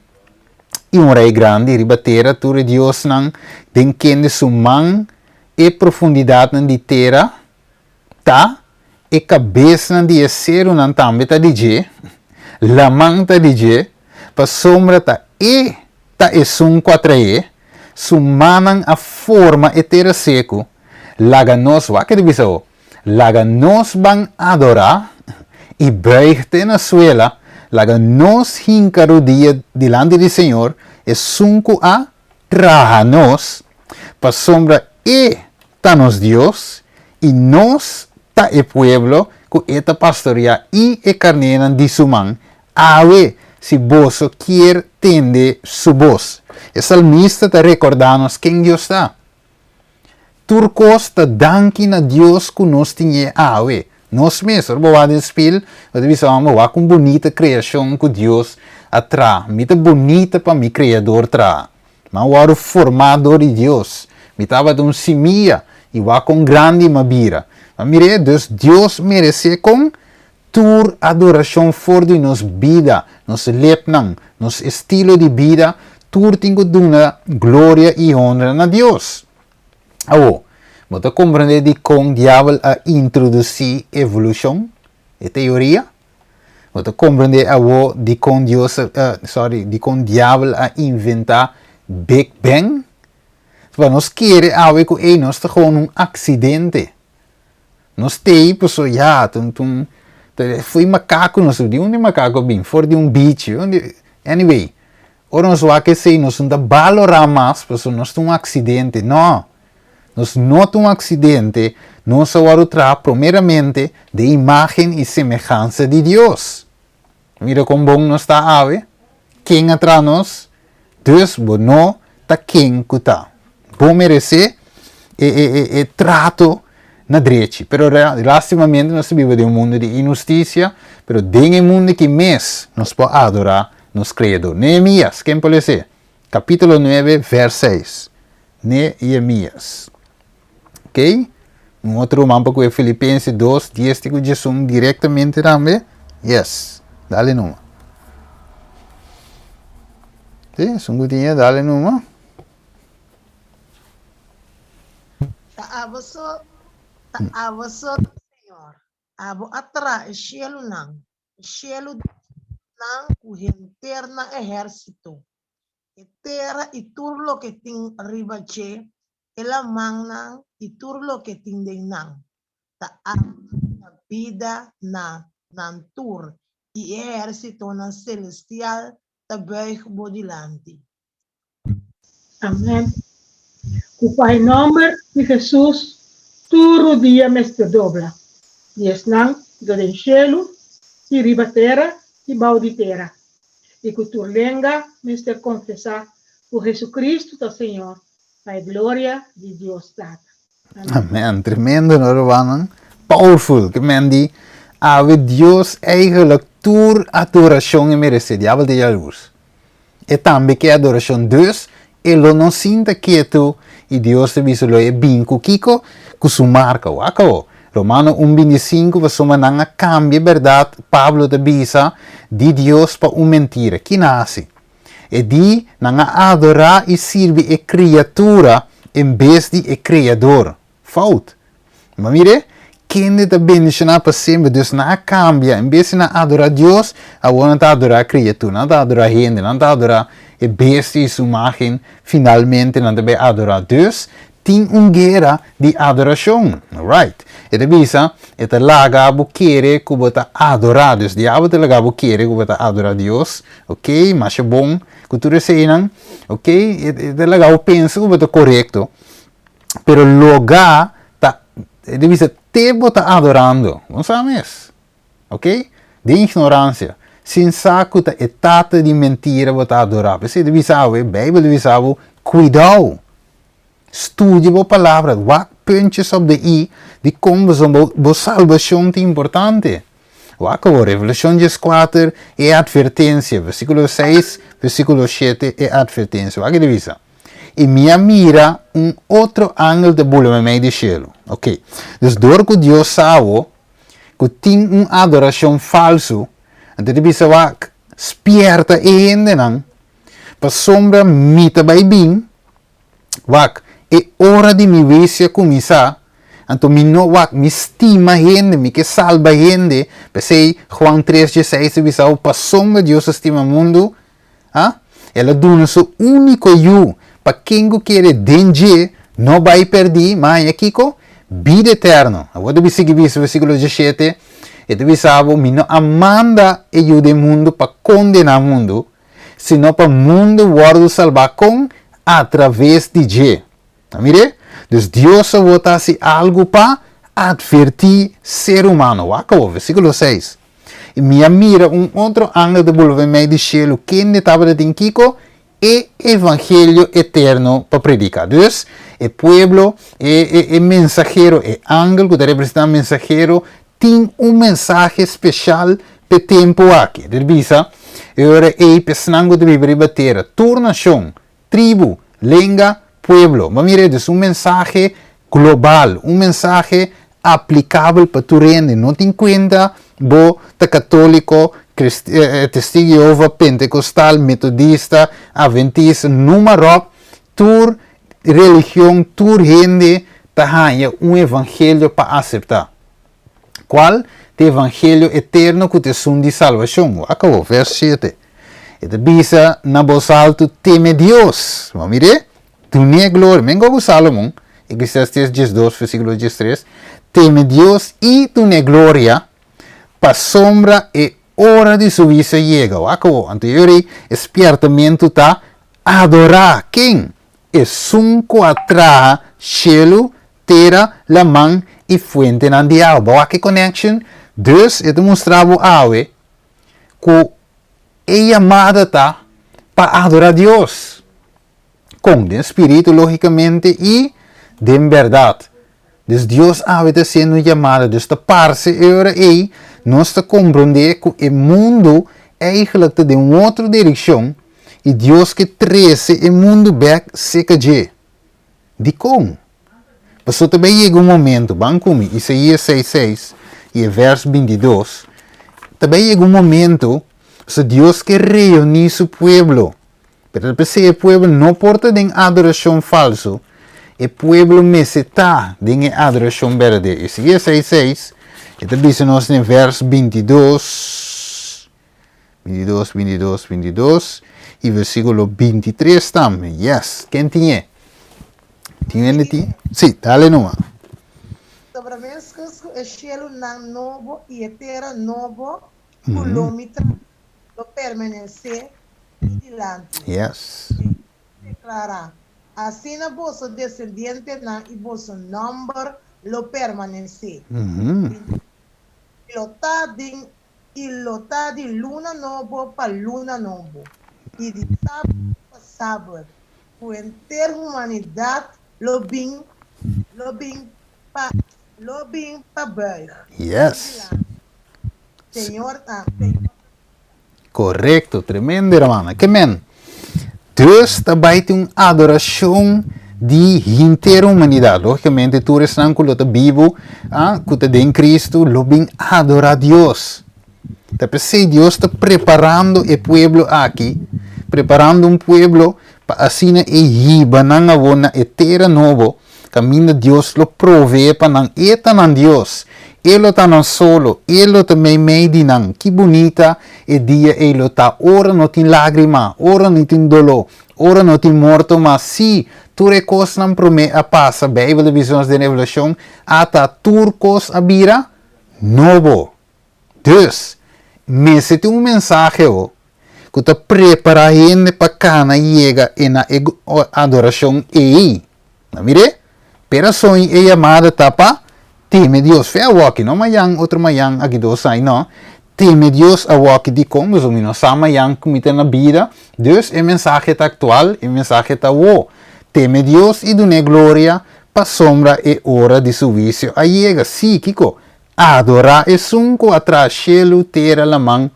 i un Rei grandi riba tera, tur e diosnan den kende su man e profundidatnan di tera ta, e kabesnan di e serunan tambe ta di dje, laman ta di dje, pasobra ta e ta esun ku a traé, su mannan a forma e tera seku, laga nos, wak e ta bisa ho, laga nos ban adorá i buig te na suela, laga nos hinka rudia dilanti di Señor, esun ku a traha nos, pasobra e ta nos Dios i nos. ta e pueblo ku e ta pastoriá i e karnénan di su man, awe, si boso kier tende su bos. E salmista ta rekordá nos ken Dios ta. Tur kos ta danki na Dios ku nos tin e awe. Nos mes, ora bo wak den spil, bo ta bisa, Homber, wak un bunita kreashon ku Dios a traha. Mi ta bunita pa mi Kreador traha. Mi a wòrdu formá dor di Dios. Mi tabata un simia, i wak kon grandi mi a bira. Ma mir'é, dus Dios meresé kon tur adorashon for di nos bida, nos lepnan, nos estilo di bida, tur tin ku duna gloria i honra na Dios. Awor, bo ta komprendé dikon Diabel a introdusí evolushon, e teoria? Bo ta komprendé awor dikon Dios a, sorry, dikon Diabel a inventá Big Bang? Pa nos kere awe ku ei nos ta gewoon un aksidente. Nos tei paso ya ta un ta un foi makaku nos di unda e makaku a bin for di un bichi anyway ora nos wak esei nos no ta balora mas paso nos ta un aksidente no nos no ta un aksidente nos a wòrdu traha promeramente den imagen i semehansa di Dios mira kon bon nos ta awe ken a traha nos dus bo no ta ken ku ta. Bo meresé e e e e trato na drechi. Pero lastimamente nos ta biba den un mundu di inhustisia, pero den e mundu aki mes nos por adorá nos Kreador. Nehemías, ken por les'é? Kapítulo nuebe, vèrs seis. Nehemías. Ok? Un otro ruman pa ku e Filipense dos, dies te ku diesun direktamente tambe. Yes. Dale numa. Sí, esun ku tin e, dale numa. Ta abo so, ta abo so, Señor. Abo a traha e shelunan, e shelu nan ku henter nan ehérsito, e tera i tur loke tin riba dje, e lamannan i tur loke tin den nan. Ta abo a duna bida na nan tur, i e ehérsitonan selestial ta buig bo dilanti. Amen. Ku pa e nòmber di Hesus tur rudia mester dobla, di esnan ku ta den shelu i riba tera i bou di tera, i ku tur lenga mester konfesá ku Hesukristu ta Señor, pa e gloria di Dios Tata. Amen. Tremendo no rumannan. Powerful. Ke men di awe Dios eigenlijk tur adoracion e merece. Diabel ta jaloers. E tambe ke adoracion. Dus e lo no sinta ketu i Dios ta bisa lo e bin ku kiko? Ku su marka. Wak awo. Romano un 25 pasobra nan a kambia berdad Pablo ta bisa di Dios pa un mentira. Ki nan a hasi? E di, nan a adorá i sirbi e kriatura en bes di e Kreador. Fout. Ma mire, kende ta bendishoná pa semper? Dus nan a kambia, en bes di nan adorá Dios, awor nan ta adorá kriatura, nan ta adorá hende, nan ta adorá e bestia i su imágen, finalmente nan ta bai adorá. Dus, Tin un guera di adorashon. Right. E ta bisa, e ta laga bo kere ku bo ta adorá Dios. Diabel ta laga bo kere ku bo ta adorá Dios. Ok, masha bon ku tur eseinan. Ok, e ta laga bo pensa ku bo ta korekto. Pero loga ta, e ta bisa, te bo ta adorando. Bo no sa mes. Ok? Den ignoransia. Sin sa ku ta e tata di mentira bo ta adorá. P'esei ta bisa awe, Beibel ta bisa bo, kuidou! Studia bo palabra, wak puntjes op de i di kon bo bo salbashon ta importante. Wak awor, Revelashon dieskuater, e atvertensia, versíkulo seis, versíkulo shete, e atvertensia. Wak e ta bisa, I mi a mira un otro angel ta bula meimei di shelu. Ok. Dus dor ku Dios sa awo, ku tin un adorashon falsu, anto ta bisa wak, spierta e hendenan, pasobra mi ta bai bin, wak, e ora di mi huisio a kuminsá, anto mi no, wak, mi stima hende, mi ke salba hende, p'esei Juan tres dieseis ta bisa, pasobra Dios a stima mundu, Ha? El a duna su úniko Yu pa ken ku kere den dje no bai pèrdí, ma haña kiko? Bida eterno. Awor ta sigui bisa versíkulo dieshete, e ta bisa bo, Mi no a manda e Yu den mundu pa kondená mundu, sino pa mundu wòrdu salbá kon? Atraves di dje. Ta mir'é? Dus Dios awor ta hasi algu pa. atvertí ser humano. Wak awor, versíkulo seis, I mi a mira un otro angel ta bolbe mei di shelu, kende tabata tin kiko? E evangelio eterno pa prediká. Dus, e pueblo, e, e, e mensahero, e angel ku ta representá mensahero, tin un mensahe speshal p'e tempu aki. Ta bisa, E ora ei p'esnan ku ta biba riba tera, tur nashon, tribu, lenga, pueblo. Bo a mira, dus un mensahe global, un mensahe aplikabel pa tur hende. No tin kuenta bo ta katóliko, Testigo di Jehova, Pentekostal, Metodista, Adventista, numa ròp, tur religion, tur hende ta haña un evangelio pa aseptá. Kual ta e evangelio eterno ku ta esun di salbashon? Wak awor, vèrs shete. E ta bisa na bos altu, Teme Dios. Bo a mir'é? Dun'é gloria. Men ku Salomon, Eclesiastes 12, versíkulo 13, Teme Dios i dun'é gloria, pasobra e ora di su huisio a yega. Wak awor, anto e ora ei e spièrtamentu ta adorá ken? Esun ku a traha shelu, tera, laman i fuentenan di awa. Bo wak e connection? Dus e ta mustra bo awe ku e yamada ta pa adorá Dios. Kon? Den spiritu, lógikamente, i den bèrdat. Dus Dios awe ta hasiendo un yamada. Dus ta parse e ora ei nos ta komprondé ku e mundu eigentlik ta den un otro direkshon i Dios ke trese e mundu bèk seka dje. Dikon? Pasobra ta bai yega un momento, ban ku mi, Isaías seis seis i e vèrs 22, ta bai yega un momento pasobra Dios ke reuní su pueblo. Pero ta p'esei e pueblo no por ta den adorashon falsu, e pueblo mester ta den e adorashon berdadero. Isaías seis seis, e ta bisa nos den vèrs 22, 22, 22, 22 i versíkulo 23 tambe. Yes, ken tin e? Tin hende tin? Sí, dale numa. Sobra meskos ku e shelunan nobo i e tera nobo ku lo mi traha lo permanesé mi dilanti. Yes. Señor a deklará, Asina boso desendientenan i boso nòmber lo permanesé. I lo ta den I lo ta di luna nobo pa luna nobo, i di sabat pa sabat, ku henter humanidat lo bin lo bin pa lo bin pa buig mi dilanti. Señor ta Señor ta bisa. Korekto, tremendo hermana. Ke men? Dios ta bai tin un adorashon di henter humanidat. Lógikamente tur esnan ku lo ta bibu, ah, ku ta den Kristu, lo bin adorá Dios. Ta p'esei Dios ta preparando e pueblo aki, preparando un pueblo pa asina e hiba nan awor na e tera nobo, kaminda Dios lo proveé pa nan. E ta nan Dios. E lo ta nan solo. E lo ta meimei di nan. Ki bunita e dia ei lo ta, ora no tin lágrima, ora no tin doló, ora no tin morto mas. Sí, tur e kosnan promé a pasa. Beibel ta bisa nos den Revelashon, Ata tur kos a bira nobo. Dus, mester tin un mensahe ho ku ta prepará hende pa kana yega e na e adorashon ei. Na mir'é? P'e rason e yamada ta pa teme Dios. Fe awoki, no mayan, otro mayan, aki dos ai, no. Teme Dios awoki dikon? Pasobra mi no sa mayan ku mi ta na bida. Dus e mensahe ta aktual, e mensahe ta awo. Teme Dios i dun'é gloria pasobra e ora di su huisio a yega. Sí, kiko? Adorá esun ku a traha shelu, tera, laman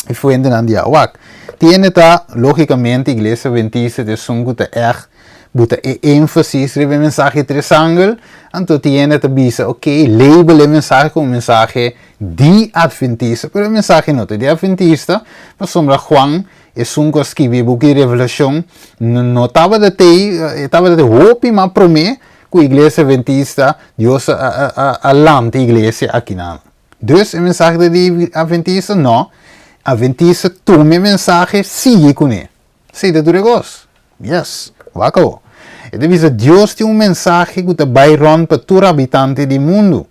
i fuentenan di awa. Tiene ta, lógikamente, Iglesia Adventista ta esun ku ta ègt buta e énfasis riba e mensahe tresangel, anto tiene ta bisa, ok, label e mensahe komo mensahe di Adventista, pero e mensahe no ta di Adventista, pasobra Juan, esun ku a skibi e buki di Revelashon, no tabata t'ei, e tabata t'ei hopi mas promé ku Iglesia Adventista, Dios a lanta iglesia akinan. Dus e mensahe ta di Adventista? No. Adventista tuma e mensahe, sigui kuné. Esei ta tur e kos. Yes. Wak awor. E ta bisa Dios tin un mensahe ku ta bai rònt pa tur habitante di mundu.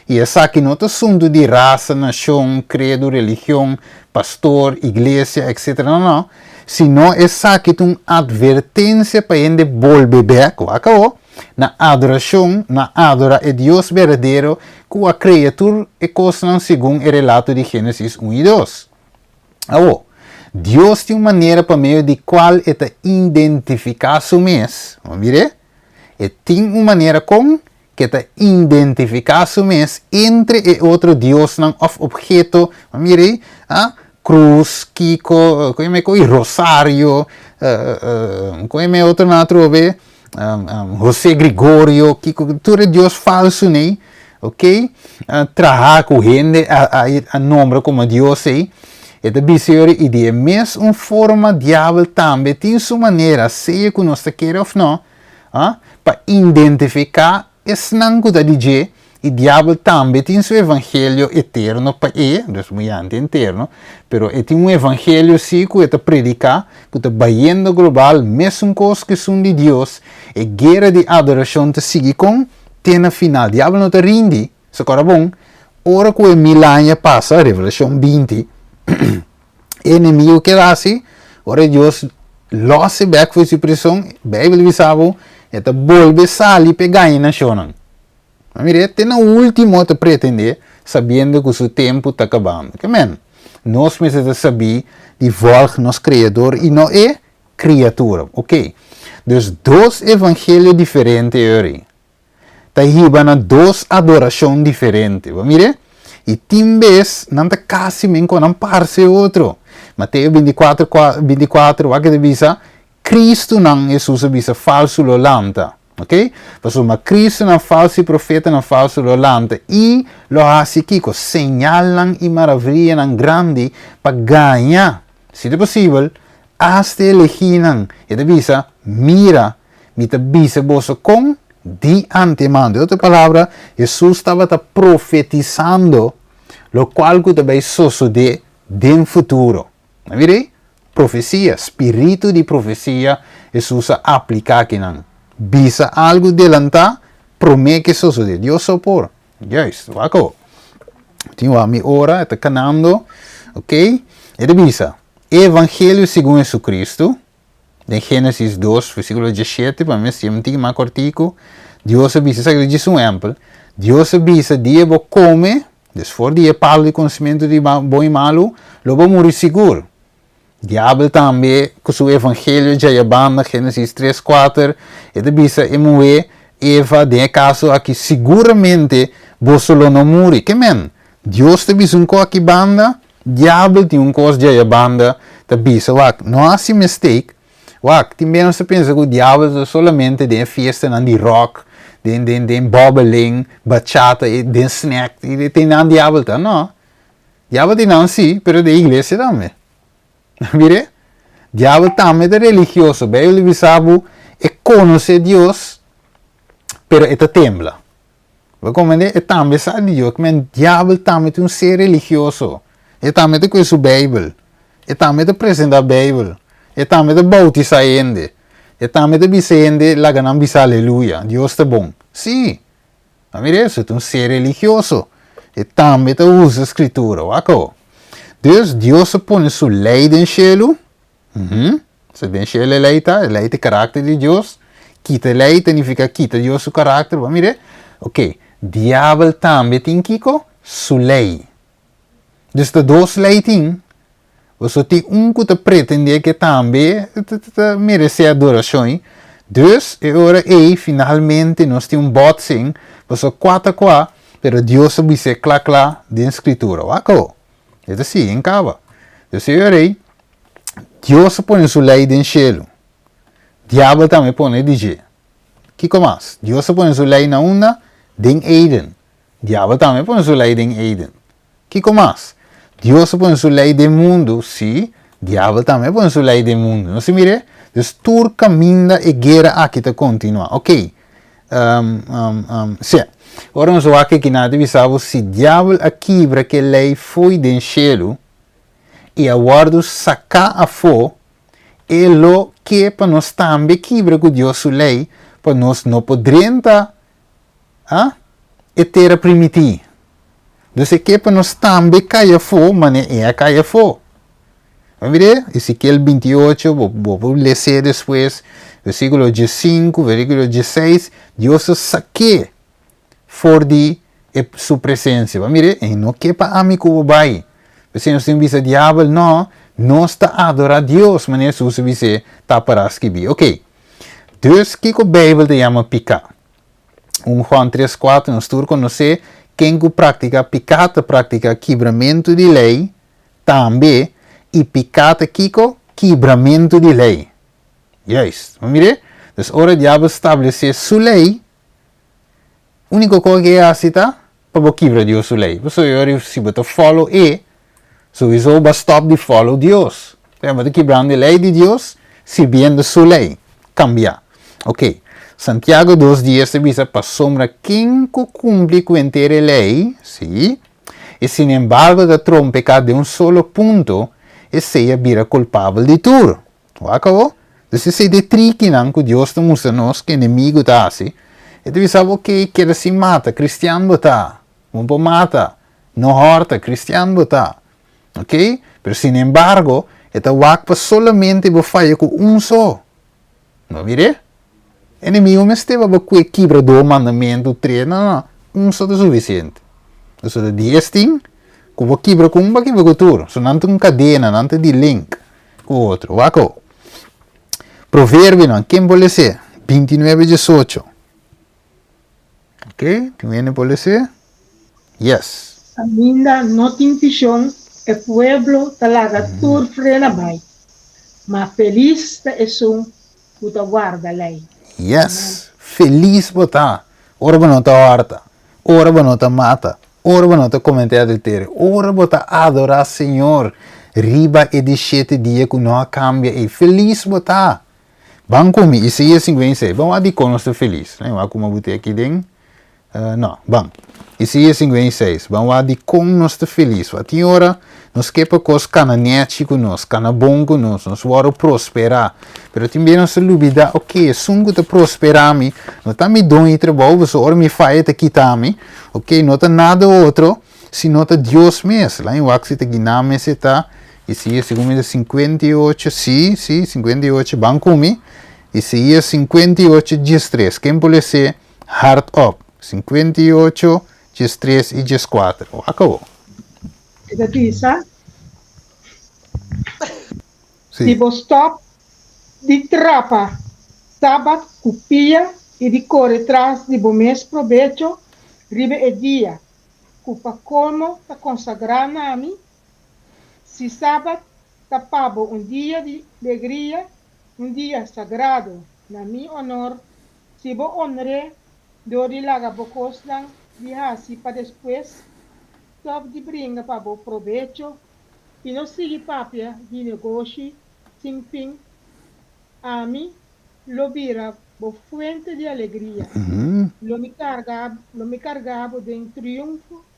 I esaki no ta asuntu di rasa, nashon, kredo, religion, pastor, iglesia, etcetera. No, no. Sino esaki ta un advertensia pa hende bolbe bèk, wak awor, na adorashon, na adora e Dios berdadero ku a krea tur e kosnan segun e relato di Génesis un i dos. Awor, Dios tin un manera pa medio di kual e ta identifiká su mes. Bo mir'é? E tin un manera kon ku e ta identifiká su mes entre e otro diosnan òf opheto. Bo mir'é? A Krus, kiko, kon e koi rosario, kon e otronan atrobe, José Gregorio, kiko, tur e dios falsu nei, ok, traha ku hende a nombra komo dios ei, e ta bisa yori i di e mes un forma diabel tambe tin su manera, sea ku nos ta kere òf no, pa identifiká Esnan ku ta di dje, i diabel tambe tin su evangelio eterno pa e, dus muyante interno, pero e tin un evangelio si ku e ta prediká, ku ta bayendo global, mesun kos ku esun di Dios, e guera di adorashon ta sigui kon te na final. Diabel no ta rindi, so kòrda bon, ora ku e mil aña pasa, Revelashon 20, e enemigu keda hasi, ora Dios lòs e bèk for di su prison, Beibel bisa bo, e ta bolbe sali pa e gaña nashonnan. Ma mira, te na último ta pretendé, sabiendo ku su tempu ta kabando. Ke men? Nos mester ta sabí di vòlg nos Kreador i no e kriatura. Oké. Dus dos evangelio diferente ori. Ta hiba na dos adorashon diferente. Bo mira? I tin bes nan ta kasi men ku nan parse otro. Mateo 24, 24, wak e ta bisa, Kristunan, Hesus a bisa, falsu lo lanta. Ok? Pasobra Kristunan falsu i profetanan falsu lo lanta i lo hasi kiko? Señalnan i maravianan grandi pa gaña, si ta posibel, asta e elegínan. E ta bisa, Mira, Mi ta bisa boso kon di antemano. Den otro palabra, Hesus tabata profetisando lokual ku ta bai sosodé den futuro. A mira ei? Profesia, spiritu di profesia Hesus a apliká akinan. Bisa algu delantá promé ke sosodé. Dios so por. Juist, wak awor. Tin wak mi ora, e ta kanando. Ok? E ta bisa, E evangelio segun Hesukristu, Den Génesis 2, versíkulo 17, pa mi siempre tin mas kòrtiku, Dios a bisa, esaki ta djis un ehèmpel, Dios a bisa, Dia bo kome, des for di e palu di konosementu di bon i malu, lo bo muri sigur. Diabel tambe, ku su evangelio djaya banda, Génesis 3, 4, e ta bisa e muhé, Eva, den e kaso aki, siguramente boso lo no muri. Ke men? Dios ta bisa un kos aki banda, Diabel tin un kos djaya banda ta bisa, Wak, no hasi mistake. Wak, tin bes nos ta pensa ku diabel ta solamente den e fiestanan di rock, den den den bòbeling, bachata, i den snack, i tin nan diabel ta. No. Diabel tin nan si, pero den iglesia tambe. Mire? Diabel tambe ta religioso. Beibel ta bisa bo e konosé Dios, pero e ta tembla. Bo comprende? E tambe sa di Dios. Men diabel tambe ta un ser religioso. E tambe ta koe su Bijbel. E tambe ta presenta Bijbel. E tambe ta bautisa hende. E tambe ta bisa hende laga nan bisa aleluya. Dios ta bon. Sí. A mira eso, e ta un ser religioso. E tambe ta usa Scritura. Wak awo. Dus Dios a pone su ley den shelu. Uhum. So den shelu e lei ta, e lei ta e karakter di Dios. Kita e lei ta nifiká kita Dios su karakter. Bo a mir'é? Oké. Diabel tambe tin kiko? Su lei. Dus ta dos lei tin. Boso tin un ku ta pretendé ke tambe ta meresé adorashon. Dus e ora ei finalmente nos tin un botsing, pasobra kua ta kua, pero Dios a bis'é kla kla den Skritura. Wak awo. E ta sigui en kaba. Dus e ora ei Dios a pone su lei den shelu. Diabel tambe pone di dje. Kiko mas? Dios a pone su lei na unda? Den Eden. Diabel tambe pone su lei den Eden. Kiko mas? Dios a pone su lei den mundu. Sí, diabel tambe pone su lei den mundu. Nos ta mir'é? Dus tur kaminda e guera aki ta kontinuá. Oké. Um, um, um, sí. Ora nos wak aki nan ta bisa bo si diabel a kibra ke lei fo'i den shelu, i a wòrdu saká afó, e lo ke pa nos tambe kibra ku Dios su lei pa nos no por drenta a e tera primití. Dus e ke pa nos tambe kai afó manera e a kai afó. Bo mir'é? Ezekiel 28, bo, bo por les'é despues, versíkulo 15, versíkulo 16, Dios a sak'é for di e su presensia. Bo mir'é? E no ke pa ami ku bo bai. P'esei nos tin bisa diabel, no, nos ta adorá Dios, manera Hesus a bis'é ta pará skibí. Oké. Dus, kiko Beibel ta yama piká? 1 Juan 3, 4, nos tur konosé, Ken ku praktiká piká ta praktiká kibramentu di lei tambe, i piká ta kiko? Kibramentu di lei. Juist. Bo mir'é? Dus ora diabel stablesé su lei, úniko kos ku e hasi ta pa bo kibra Dios su lei. Pasobra e ora si bo ta follow e, souiso bo a stòp di follow Dios. Pasobra bo ta kibrando e lei di Dios sirbiendo su lei. Kambia. Ok. Santiago dos dies ta bisa, Pasobra ken ku kumpli ku henter e lei, sí, i sinembargo ta trompeká den un solo punto, esei a bira kulpabel di tur. Wak awo? Dus esei ta e trikinan ku Dios ta mustra nos ku enemigu ta hasi. E ta bisa bo, ok, keda sin mata, kristian bo ta. Bo por mata, no hòrta, kristian bo ta. Ok? Pero sinembargo, e ta wak pa solamente bo faya ku un so. No mir'é? Enemigu mester pa bo kue kibra dos mandamentu, tres, no, no, un so ta sufisiente. Pasobra dies tin ku bo kibra ku un, bo a kibra ku tur. So nan ta un kadena, nan ta di link ku otro. Wak awo. Proverbionan, ken por les'é? 29 18. Ok, tin hende por les'é? Yes. Kaminda no tin vishon, e pueblo ta laga tur frena bai, ma felis ta esun ku ta warda lei. Yes, felis bo ta ora bo no ta hòrta, ora bo no ta mata, ora bo no ta kometé adulterio, ora bo ta adorá Señor riba e di shete dia ku no a kambia ei. Felis bo ta! Ban ku mi, Isaías 56. Ban wak dikon nos ta felis. Lei wak kuma bo tin aki den. No, ban. Isaías 56. Ban wak dikon nos ta felis. Wak tin ora nos ke pa kos kana nèchi ku nos, kana bon ku nos, nos wòrdu prosperá. Pero tin bia nos ta lubidá, oke, esun ku ta prosperá mi no ta mi doño di trabou, pasobra ora mi faya e ta kita mi. Oke, no ta nada otro sino ta Dios mes. Lain wak si ta gina mes e ta. Isaías 58, sí, sí, 58, ban ku mi. Isaías 58, 13. Ken por les'é hardop? 58, 13 i 14. Wak awor. E ta bisa, Si bo stòp di trapa Sabat ku pia i di kore tras di bo mes probecho riba e dia ku pa kolmo ta konsagrá na mi, Si Sabat ta pa bo un dia di legria, un dia sagrado na mi onor, si bo onr'é dor di laga bo kosnan di hasi pa despues, stòp di bringa pa bo probecho i no sigui papia di negoshi sin fin, ami lo bira bo fuente di alegria, lo mi karga lo mi karga bo den triunfo.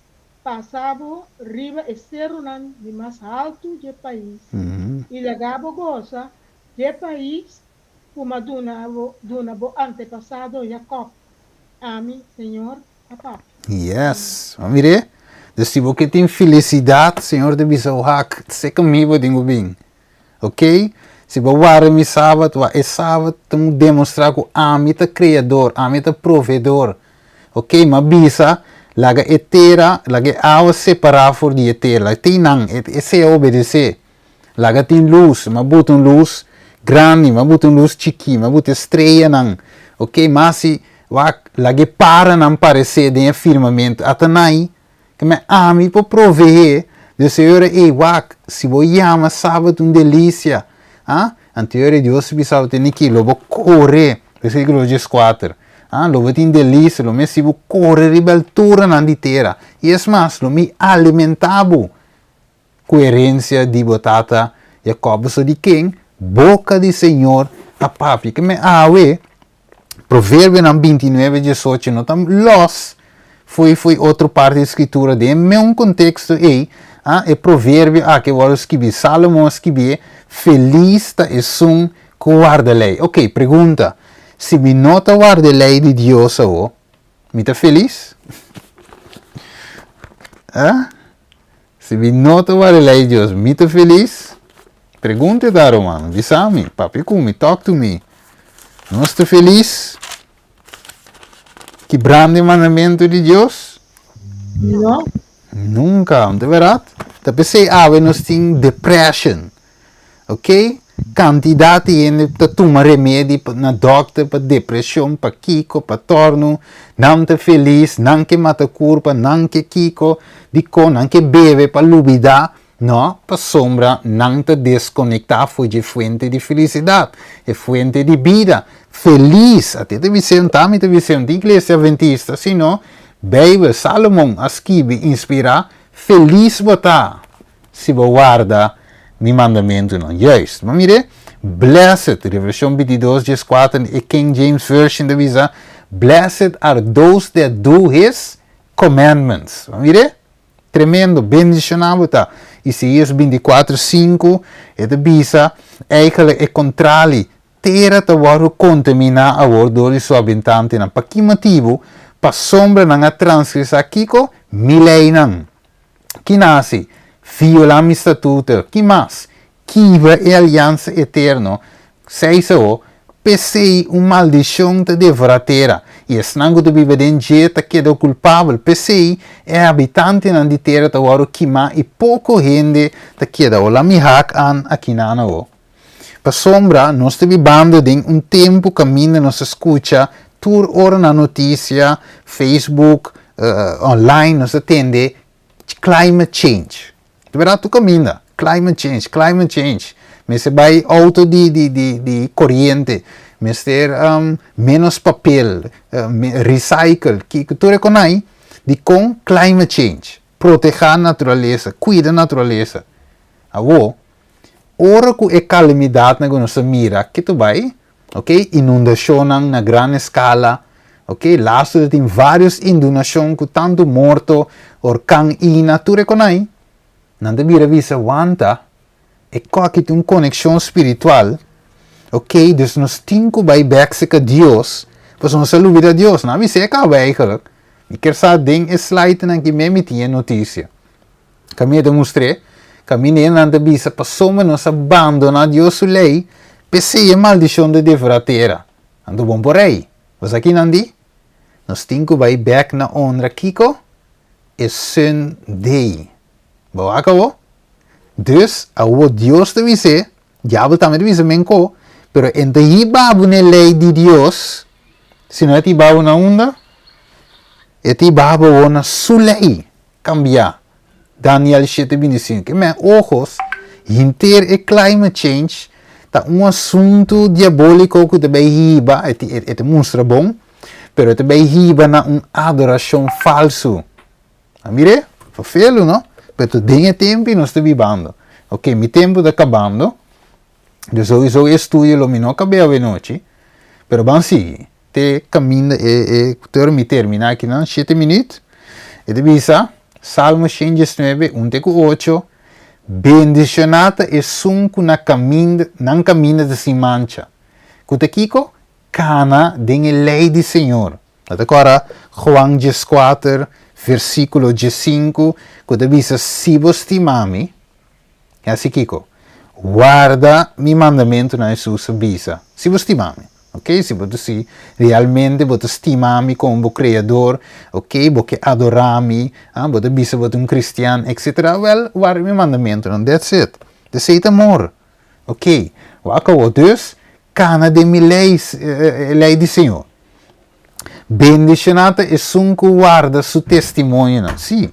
Pasa bo riba e serunan di mas haltu dje pais i laga bo gosa dje pais ku m'a duna bo, duna bo antepasado Jakòb. Ami, señor, a papia. Yes. Bo mir'é? Dus si bo ke tin felisidat, Señor ta bisa, Wak, seka mi bo tin ku bin. Ok? Si bo warda mi sabat, wak, e sabat ta un demostrá ku ami ta Kreador, ami ta Proveedor. Ok, m'a bisa, laga e tera, laga e awa separá for di e tera. Laga tin nan, esei a obedesé. Laga tin lus, m'a buta un lus grandi, m'a buta un lus chikí, m'a buta e streanan. Ok, m'a hasi, wak, laga e paranan paresé den e firmamento. Ata nai, Ke men ami por proveé Dios e ora ei, wak, si bo yama sabat un delisia, ah, anto e ora Dios ta bisa bo tene ki, lo bo kore, versíkulo dieskuater, ah, lo bo tin delisia, lo mi hasi bo kore riba e alturanan di tera, i es mas, lo mi alimentá bo ku herensia di bo tata Jakòb. Pasobra di ken boka di Señor a papia? Ke men awe Proverbionan 29, 18 no ta lòs fo'i fo'i otro parti di Skritura. Den e meun konteksto ei, a e proverbio aki a wòrdu skibí. Salomon a skibié, Felis ta esun ku warda lei. Oke, pregunta, Si mi no ta warda e lei di Dios awor, mi ta felis? A Si mi no ta warda e lei di Dios, mi ta felis? Pregunta ta, ruman. Bisa mi, papia ku mi, talk to me. Nos ta felis kibrando e mandamentu di Dios? No. Nunka, no ta bèrdat? Ta p'esei awe nos tin depression. Ok? Kantidat di hende ta tuma remedi na dòkter pa depreshon, pa kiko, pa tòrnu. Nan ta felis, nan ke mata kurpa, nan ke kiko, dikon nan ke bebe pa lubidá. No, pasobra nan ta deskonektá for dje fuente di felisidat, e fuente di bida. Felis! Ate ta bis'é, un ta mi ta bis'é, un ta iglesia adventista, sino Beibel, Salomon a skibi inspirá, Felis bo ta si bo warda mi mandamentunan. Juist. Bo mir'é? Blessed, Revelashon 22, 14, e King James Version ta bisa, Blessed are those that do his commandments. Bo mir'é? Tremendo, bendishoná bo ta. Isaías 24, 5, e ta bisa, Eigenlijk e kontrali, tera ta wòrdu kontaminá awor dor di su habitantenan. Pa ki motibu? Pasobra nan a transgresá kiko? Mi leinan. Ki nan hasi? Violá mi statuto. Ki mas? Kibra e aliansa eterno, seis awo, p'esei un maldishon ta devorá tera, i esnan ku ta biba den dje ta keda kulpabel. P'esei e habitantenan di tera ta wòrdu kimá i poko hende ta keda. Ola mi hak an akinan awo. Pasobra nos ta bibando den un tempu kaminda nos ta skucha tur ora na notisia, Facebook, online nos ta tende climate change. Di berdad tur caminda, climate change, climate change. Mester bay auto di di di di coriente, mester menos papel, recycle, kico tur e conai dicon climate change, proteha naturalesa, cuida naturalesa. Awo, ora cu e calamidadnan cu nos ta mira, ke ta bay? Ok, inundacionnan na gran escala, ok, laatste ta tin varios indunacion cu tanto morto, orkan Ina, tur e conai, nan ta bira bisa wanta, e koki tin un conexion spiritual, ok, dus nos tin cu bay bek cerca Dios, pasobra nos a lubida Dios, nan a bisa e caba eigenlijk, mi kier sa den e slidenan ki mi tin e noticia. Kaminda ta mustr'é, kaminda e nan ta bisa pasobra nos a bandoná Dios su lei, p'esei e maldishon ta devorá tera. Anto bon por rei. Bo sa ki nan di? Nos tin ku bai bèk na honra kiko? E Sunday. Bo wak awor? Dus, awor Dios ta bis'é, diabel tambe ta bisa menko, pero e no ta hiba bo na e lei di Dios, sino e ta hiba bo na unda? E ta hiba bo awor na su lei. Cambia. Daniel 7:25. E men ojos, henter e climate change ta un asuntu diabolico cu ta bay hiba, e ta mustra bon, pero e ta bay hiba na un adoracion falso. A mire? Vervelu, no? Pero ta den e tempo y nos ta bibando. Ok, mi tempo ta cabando. Dus sowieso e estudio lo mi no cabe awe nochi, pero ban sigui. Te caminda e e tur mi termina akinan shete minuut. E ta bisa, Salmo 119, un te cu ocho, Bendicioná ta esun cu na caminda, nan caminda ta sin mancha. Cu ta kico? Cana den e ley di Señor. No ta cora Juan 14, versiculo 15, cu ta bisa, Si bo stima mi, Hasi kiko? Warda mi mandamentunan, Hesus a bisa. Si bo stima mi, ok? Si bo ta si realmente bo ta stima mi komo bo Kreador, ok? Bo ke adorá mi, ah, bo ta bisa bo ta un kristian, etsetera, wèl, warda mi mandamentunan. That's it. Esei ta amor. Ok. Wak awor. Dus, kana den mi lei, e lei di Señor. Bendishoná ta esun ku warda su testimonionan, sí,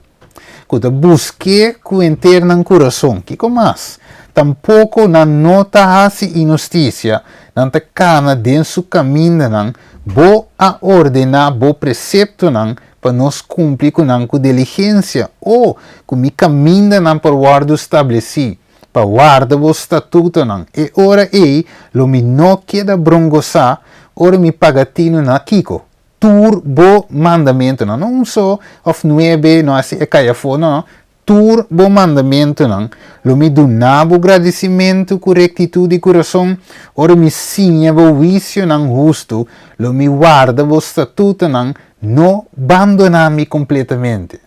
ku ta busk'é ku henter nan kurason. Kiko mas? Tampoko nan no ta hasi inhustisia, nan ta kana den su kamindanan. Bo a ordená bo preseptonan pa nos kumpli ku nan ku diligensia. O, ku mi kamindanan por wòrdu stablesí, pa warda bo statutonan. E ora ei lo mi no keda brongosá ora mi paga tinu na kiko? Tur bo mandamentunan, no un so òf nuebe, no hasi e kai afó, no, no, tur bo mandamentunan. Lo mi duna bo gradisimentu ku rektitut di kurason ora mi siña bo huisionan hustu, lo mi warda bo statutonan, no bandoná mi kompletamente.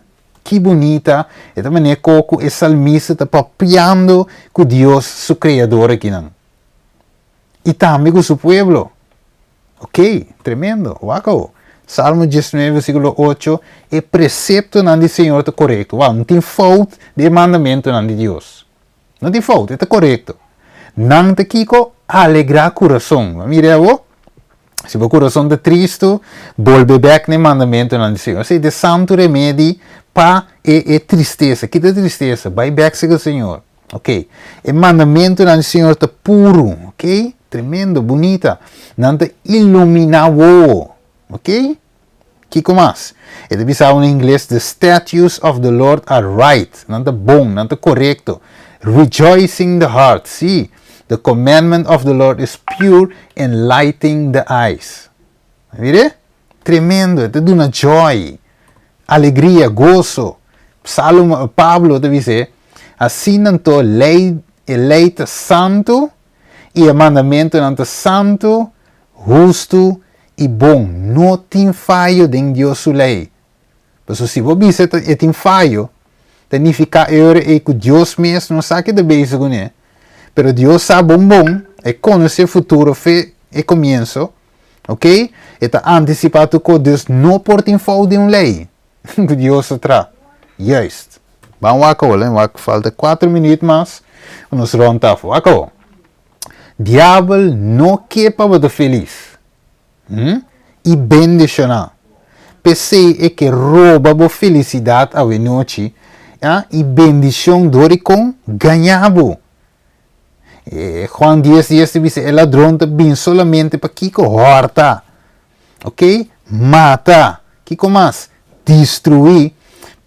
Ki bunita e ta manera ku e salmista ta papiando ku Dios su Kreador akinan. I tambe ku su pueblo. Ok, tremendo. Wak awo. Salmo 19 versíkulo 8, E preseptonan di Señor ta korekto. Wak, no tin fout den e mandamentunan di Dios. No tin fout, e ta korekto. Nan ta kiko? Alegrá kurason. Bo a mira awo? Si bo kurason ta tristu, bolbe bèk na e mandamentunan di Señor. Esei ta e santu remedi pa e e tristesa. Kita tristesa, bai bèk serka Señor. Ok. E mandamentunan di Señor ta puru. Ok. Tremendo, bunita. Nan ta iluminá wowo. Ok. Kiko mas? E ta bisa na ingles, The statutes of the Lord are right. Nan ta bon, nan ta korekto. Rejoicing the heart. Sí. The commandment of the Lord is pure, enlightening the eyes. Mire? Tremendo. E ta duna joy, alegria, goso. Salomo, Pablo ta bisa, asina anto lei, e lei ta santu i e mandamentunan ta santu, hustu i bon. No tin fayo den Dios su lei. Pasobra si bo bisa e tin fayo, ta nifiká e ora ei ku Dios mes no sa ke ta bezig kuné. Pero Dios sa bon bon, e konosé futuro fe e komienso, ok? E ta antisipá tur kos. Dios no por tin fout den un lei ku Dios a traha. Juist. Ban wak awor, wak falta kuater minuut mas ku nos rònt af. Wak awor. Diabel no ke pa bo ta felis hm i bendishoná. P'esei e ke roba bo felisidat awenochi a i bendishon dor di kon gañá bo. E Juan dies dies ta bisa e ladron ta bin solamente pa kiko? Hòrta. Ok? Mata. Kiko mas? Destruí.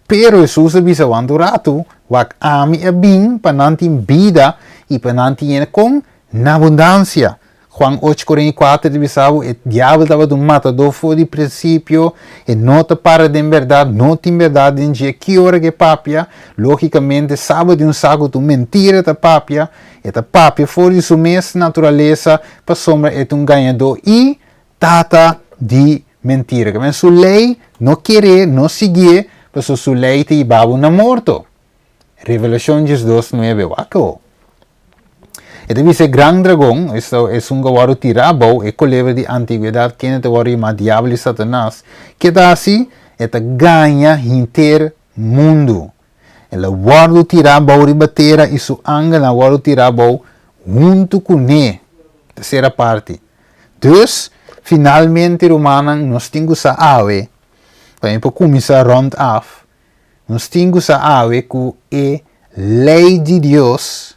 Pero Hesus a bisa wantu ratu, Wak, ami a bin pa nan tin bida i pa nan tin e kon na abundansia. Juan ocho kuarenta i kuater ta bisa bo, e diabel tabata un matadó for di prinsipio, e no ta para den bèrdat, no tin bèrdat den dje. Ki ora ku e papia? Lógikamente, sa bo di un sa ku ta un mentira e ta papia, e ta papia for di su mes naturalesa pasobra e ta un gañadó i tata di mentira. Kimen su lei no ker'é, no siguié, pasobra su lei ta hiba bo na morto. Revelashon 12, 9, Wak awo. E ta bisa e gran dragon, esta esun ku a wòrdu tirá abou, e kolebra di antigwedat kende ta wòrdu yamá Diabel i Satanas, ke ta hasi? E ta gaña henter mundu. El a wòrdu tirá abou riba tera i su angelnan a wòrdu tirá abou huntu kuné. Tersera parti. Dus, finalmente, rumannan, nos tin ku sa awe, pa mi por kuminsá rònt af, nos tin ku sa awe ku e lei di Dios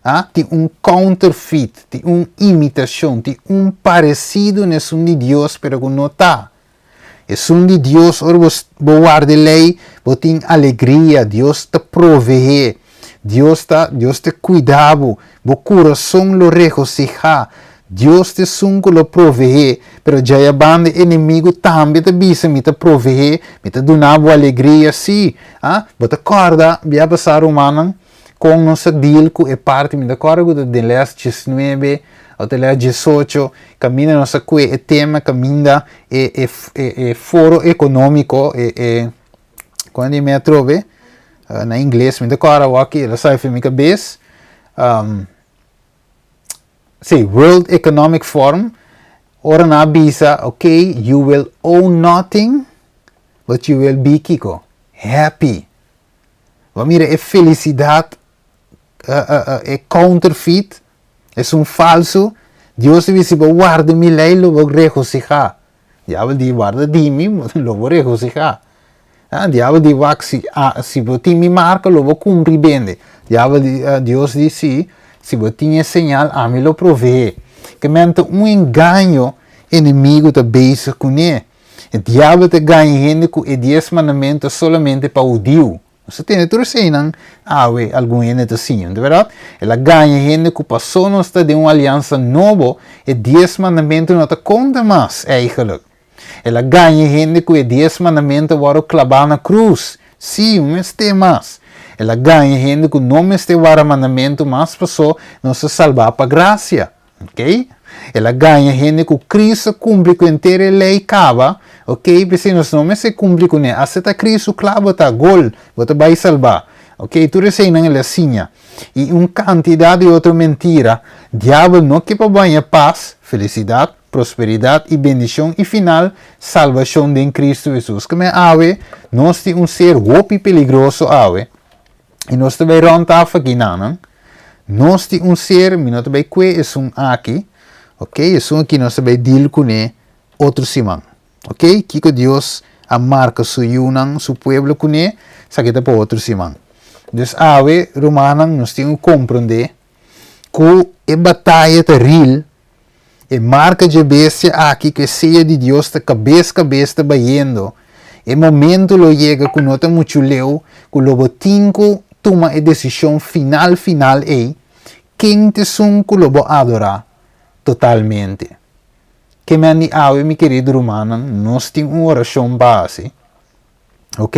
a tin un counterfeit, tin un imitashon, tin un paresido na esun di Dios pero ku no ta. Esun di Dios, ora bo bo warda e lei, bo tin alegria, Dios ta proveé, Dios ta Dios ta kuida bo, bo kurason lo regosihá, Dios ta esun ku lo proveé, pero djaya banda e enemigu tambe ta bisa mi ta proveé, mi ta duna bo alegria, sí, ah, bo ta kòrda bia pasá rumannan kon nos a deal ku e parti, mi ta kòrda ku ta den les diesnuebe òf ta les diesocho, kaminda nos a kue e tema kaminda e e e foro ekonómiko e e kon di mi atrobe na ingles mi ta kòrda awor el a sai for mi kabes. Sí, World Economic Forum, ora nan a bisa, ok, you will own nothing, but you will be kiko? Happy. Bo a mira e felicidad, e counterfeit, esun falso, Dios ta bisa si bo warda mi ley lo bo regociha. Diabel di warda di mi, lo bo regociha. Diabel di wak si, si bo tin mi marka lo bo kumpli bende. Diabel di, Dios di si, si bo tin e señal ami lo proveé. Ke men ta un engaño enemigo ta bezig kuné. E diabel ta gaña hende ku e dies mandamentu ta solamente pa hudiu. Nos ta tende tur eseinan awe algun hende ta siña, no ta bèrdat? El a gaña hende ku pasó nos ta den un aliansa nobo, e dies mandamentu no ta konta mas eigenlijk. El a gaña hende ku e dies mandamentu a wòrdu klabá na krus. Sí, un mester mas. El a gaña hende ku no mester wara mandamentu mas pasó nos ta salbá pa grasia. Ok? El a gaña hende ku Cristo a kumpli ku henter e lei kaba. Ok, p'esei nos no mester kumpli kuné. Aseptá Kristu, kla bo ta gol, bo ta bai salbá. Ok, tur eseinan el a siña. I un kantidat di otro mentira. Diabel no ke pa bo haña pas, felisidat, prosperidat i bendishon i final, salbashon den Kristu Hesus. Keme awe nos tin un ser hopi peligroso awe i nos ta bai rònt af aki nan. Nos tin un ser, mi no ta bai kue esun aki, ok, esun aki nos ta bai deal kuné otro siman. Ok, kiko Dios a marka su yunan, su pueblo kuné, esaki ta pa otro siman. Dus awe, rumannan, nos tin ku komprondé ku e bataya ta real, e marka dje bestia aki ku e seyo di Dios ta kabes kabes ta bayendo, e momento lo yega ku no ta muchu leu ku lo bo tin ku tuma e desishon final final ei, ken ta esun ku lo bo adorá totalmente. Ke men di awe, mi kerido rumannan, nos tin un orashon pa hasi. Ok?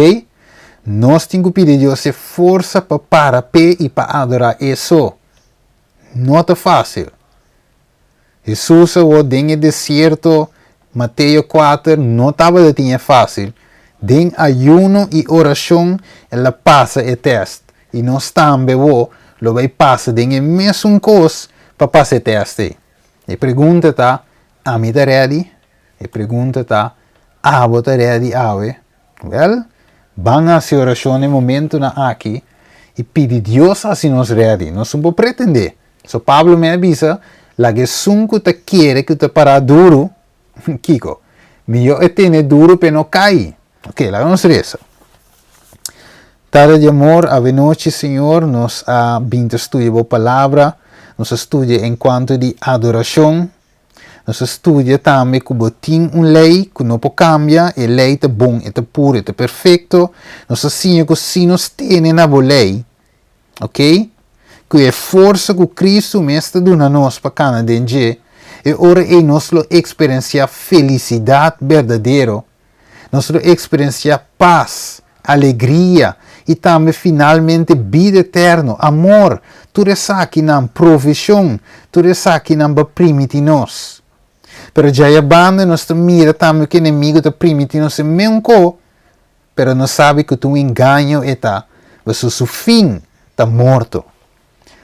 Nos tin ku pidi Dios e forsa pa para p'e i pa adorá e so. No ta fásil. Hesus awor den e desierto, Mateo kuater, no tabata tin e fásil. Den ayuno i orashon el a pasa e tèst. I nos tambe awor lo bai pasa den e mesun kos pa pasa e tèst ei. E pregunta ta, Ami ta ready? E pregunta ta, Abo ta ready awe? Wèl, ban hasi orashon na e momentunan aki i pidi Dios hasi nos ready. Nos no por pretendé. So Pablo mes a bisa, Laga esun ku ta kere ku ta pará duru, kiko? Mihó e tene duru p'e no kai. Ok, laga nos resa. Tata di amor, avenochi, Señor, nos a bin ta studia Bo Palabra, nos a studia en cuanto di adoracion, nos a studia tambe cu Bo tin un ley cu no por cambia, e ley ta bon, e ta puro, e ta perfecto, nos a siña cu si nos tene na Bo ley, ok, cu e forsa cu Cristo mes ta duna nos pa cana den dje, e ora ey nos lo experiencia felicidad berdadero. Nos lo eksperensiá pas, alegria i tambe finalmente bida eterno, amor, tur esakinan, provishon, tur esakinan bo a primiti nos. Pero djaya banda nos ta mira tambe ku enemigu ta primiti nos e meun ko, pero nos sabi ku ta un engaño e ta, pasobra su fin ta morto.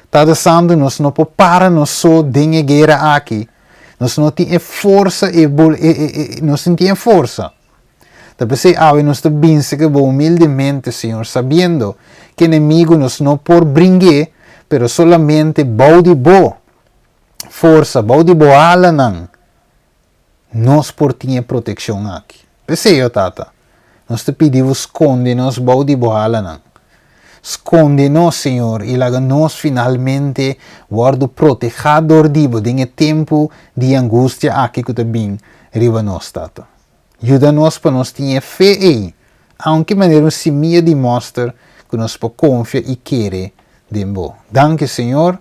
Tata Santu, nos no por para nos so den e guera aki. Nos no tin e forsa, e bol, e, e, e, nos no tin e forsa. Ta p'esei awe nos ta binse ku bo humildemente, Señor, sabiendo ku enemigu nos no por bring'é, pero solamente bou di bo forsa, bou di bo alanan, nos por tin e protekshon aki. P'esei, o Tata, nos ta pidi bo skonde nos bou di bo halanan. Skonde nos, Señor, i laga nos finalmente wòrdu protehá dor di bo den e tempu di angustia aki ku ta bin riba nos, Tata. Yuda nos pa nos tin e fe ei, aunke manera un simia di mòster ku nos por konfia i kere den bo. Danki, Señor.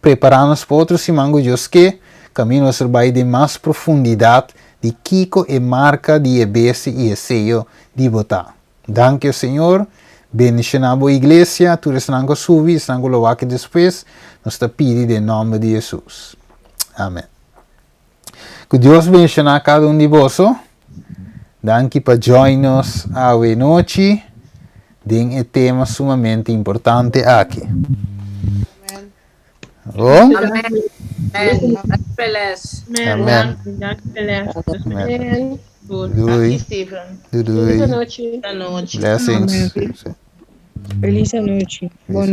Prepará nos pa otro siman ku Dios ke, kaminda nos lo bai den mas profundidat di kiko e marka di e bestia i e seyo di bo ta. Danki, o Señor. Bendishoná bo iglesia, tur esnan ku a subi, esnan ku lo wak despues, nos ta pidi den nòmber di Hesus. Amen. Ku Dios bendishoná kada un di boso. Danki pa join nos awe nochi den e tema sumamente importante aki. Oh? Amen. Amen. Amen. Doei. Doei. Feliz nochi. Blessings. Feliz nochi.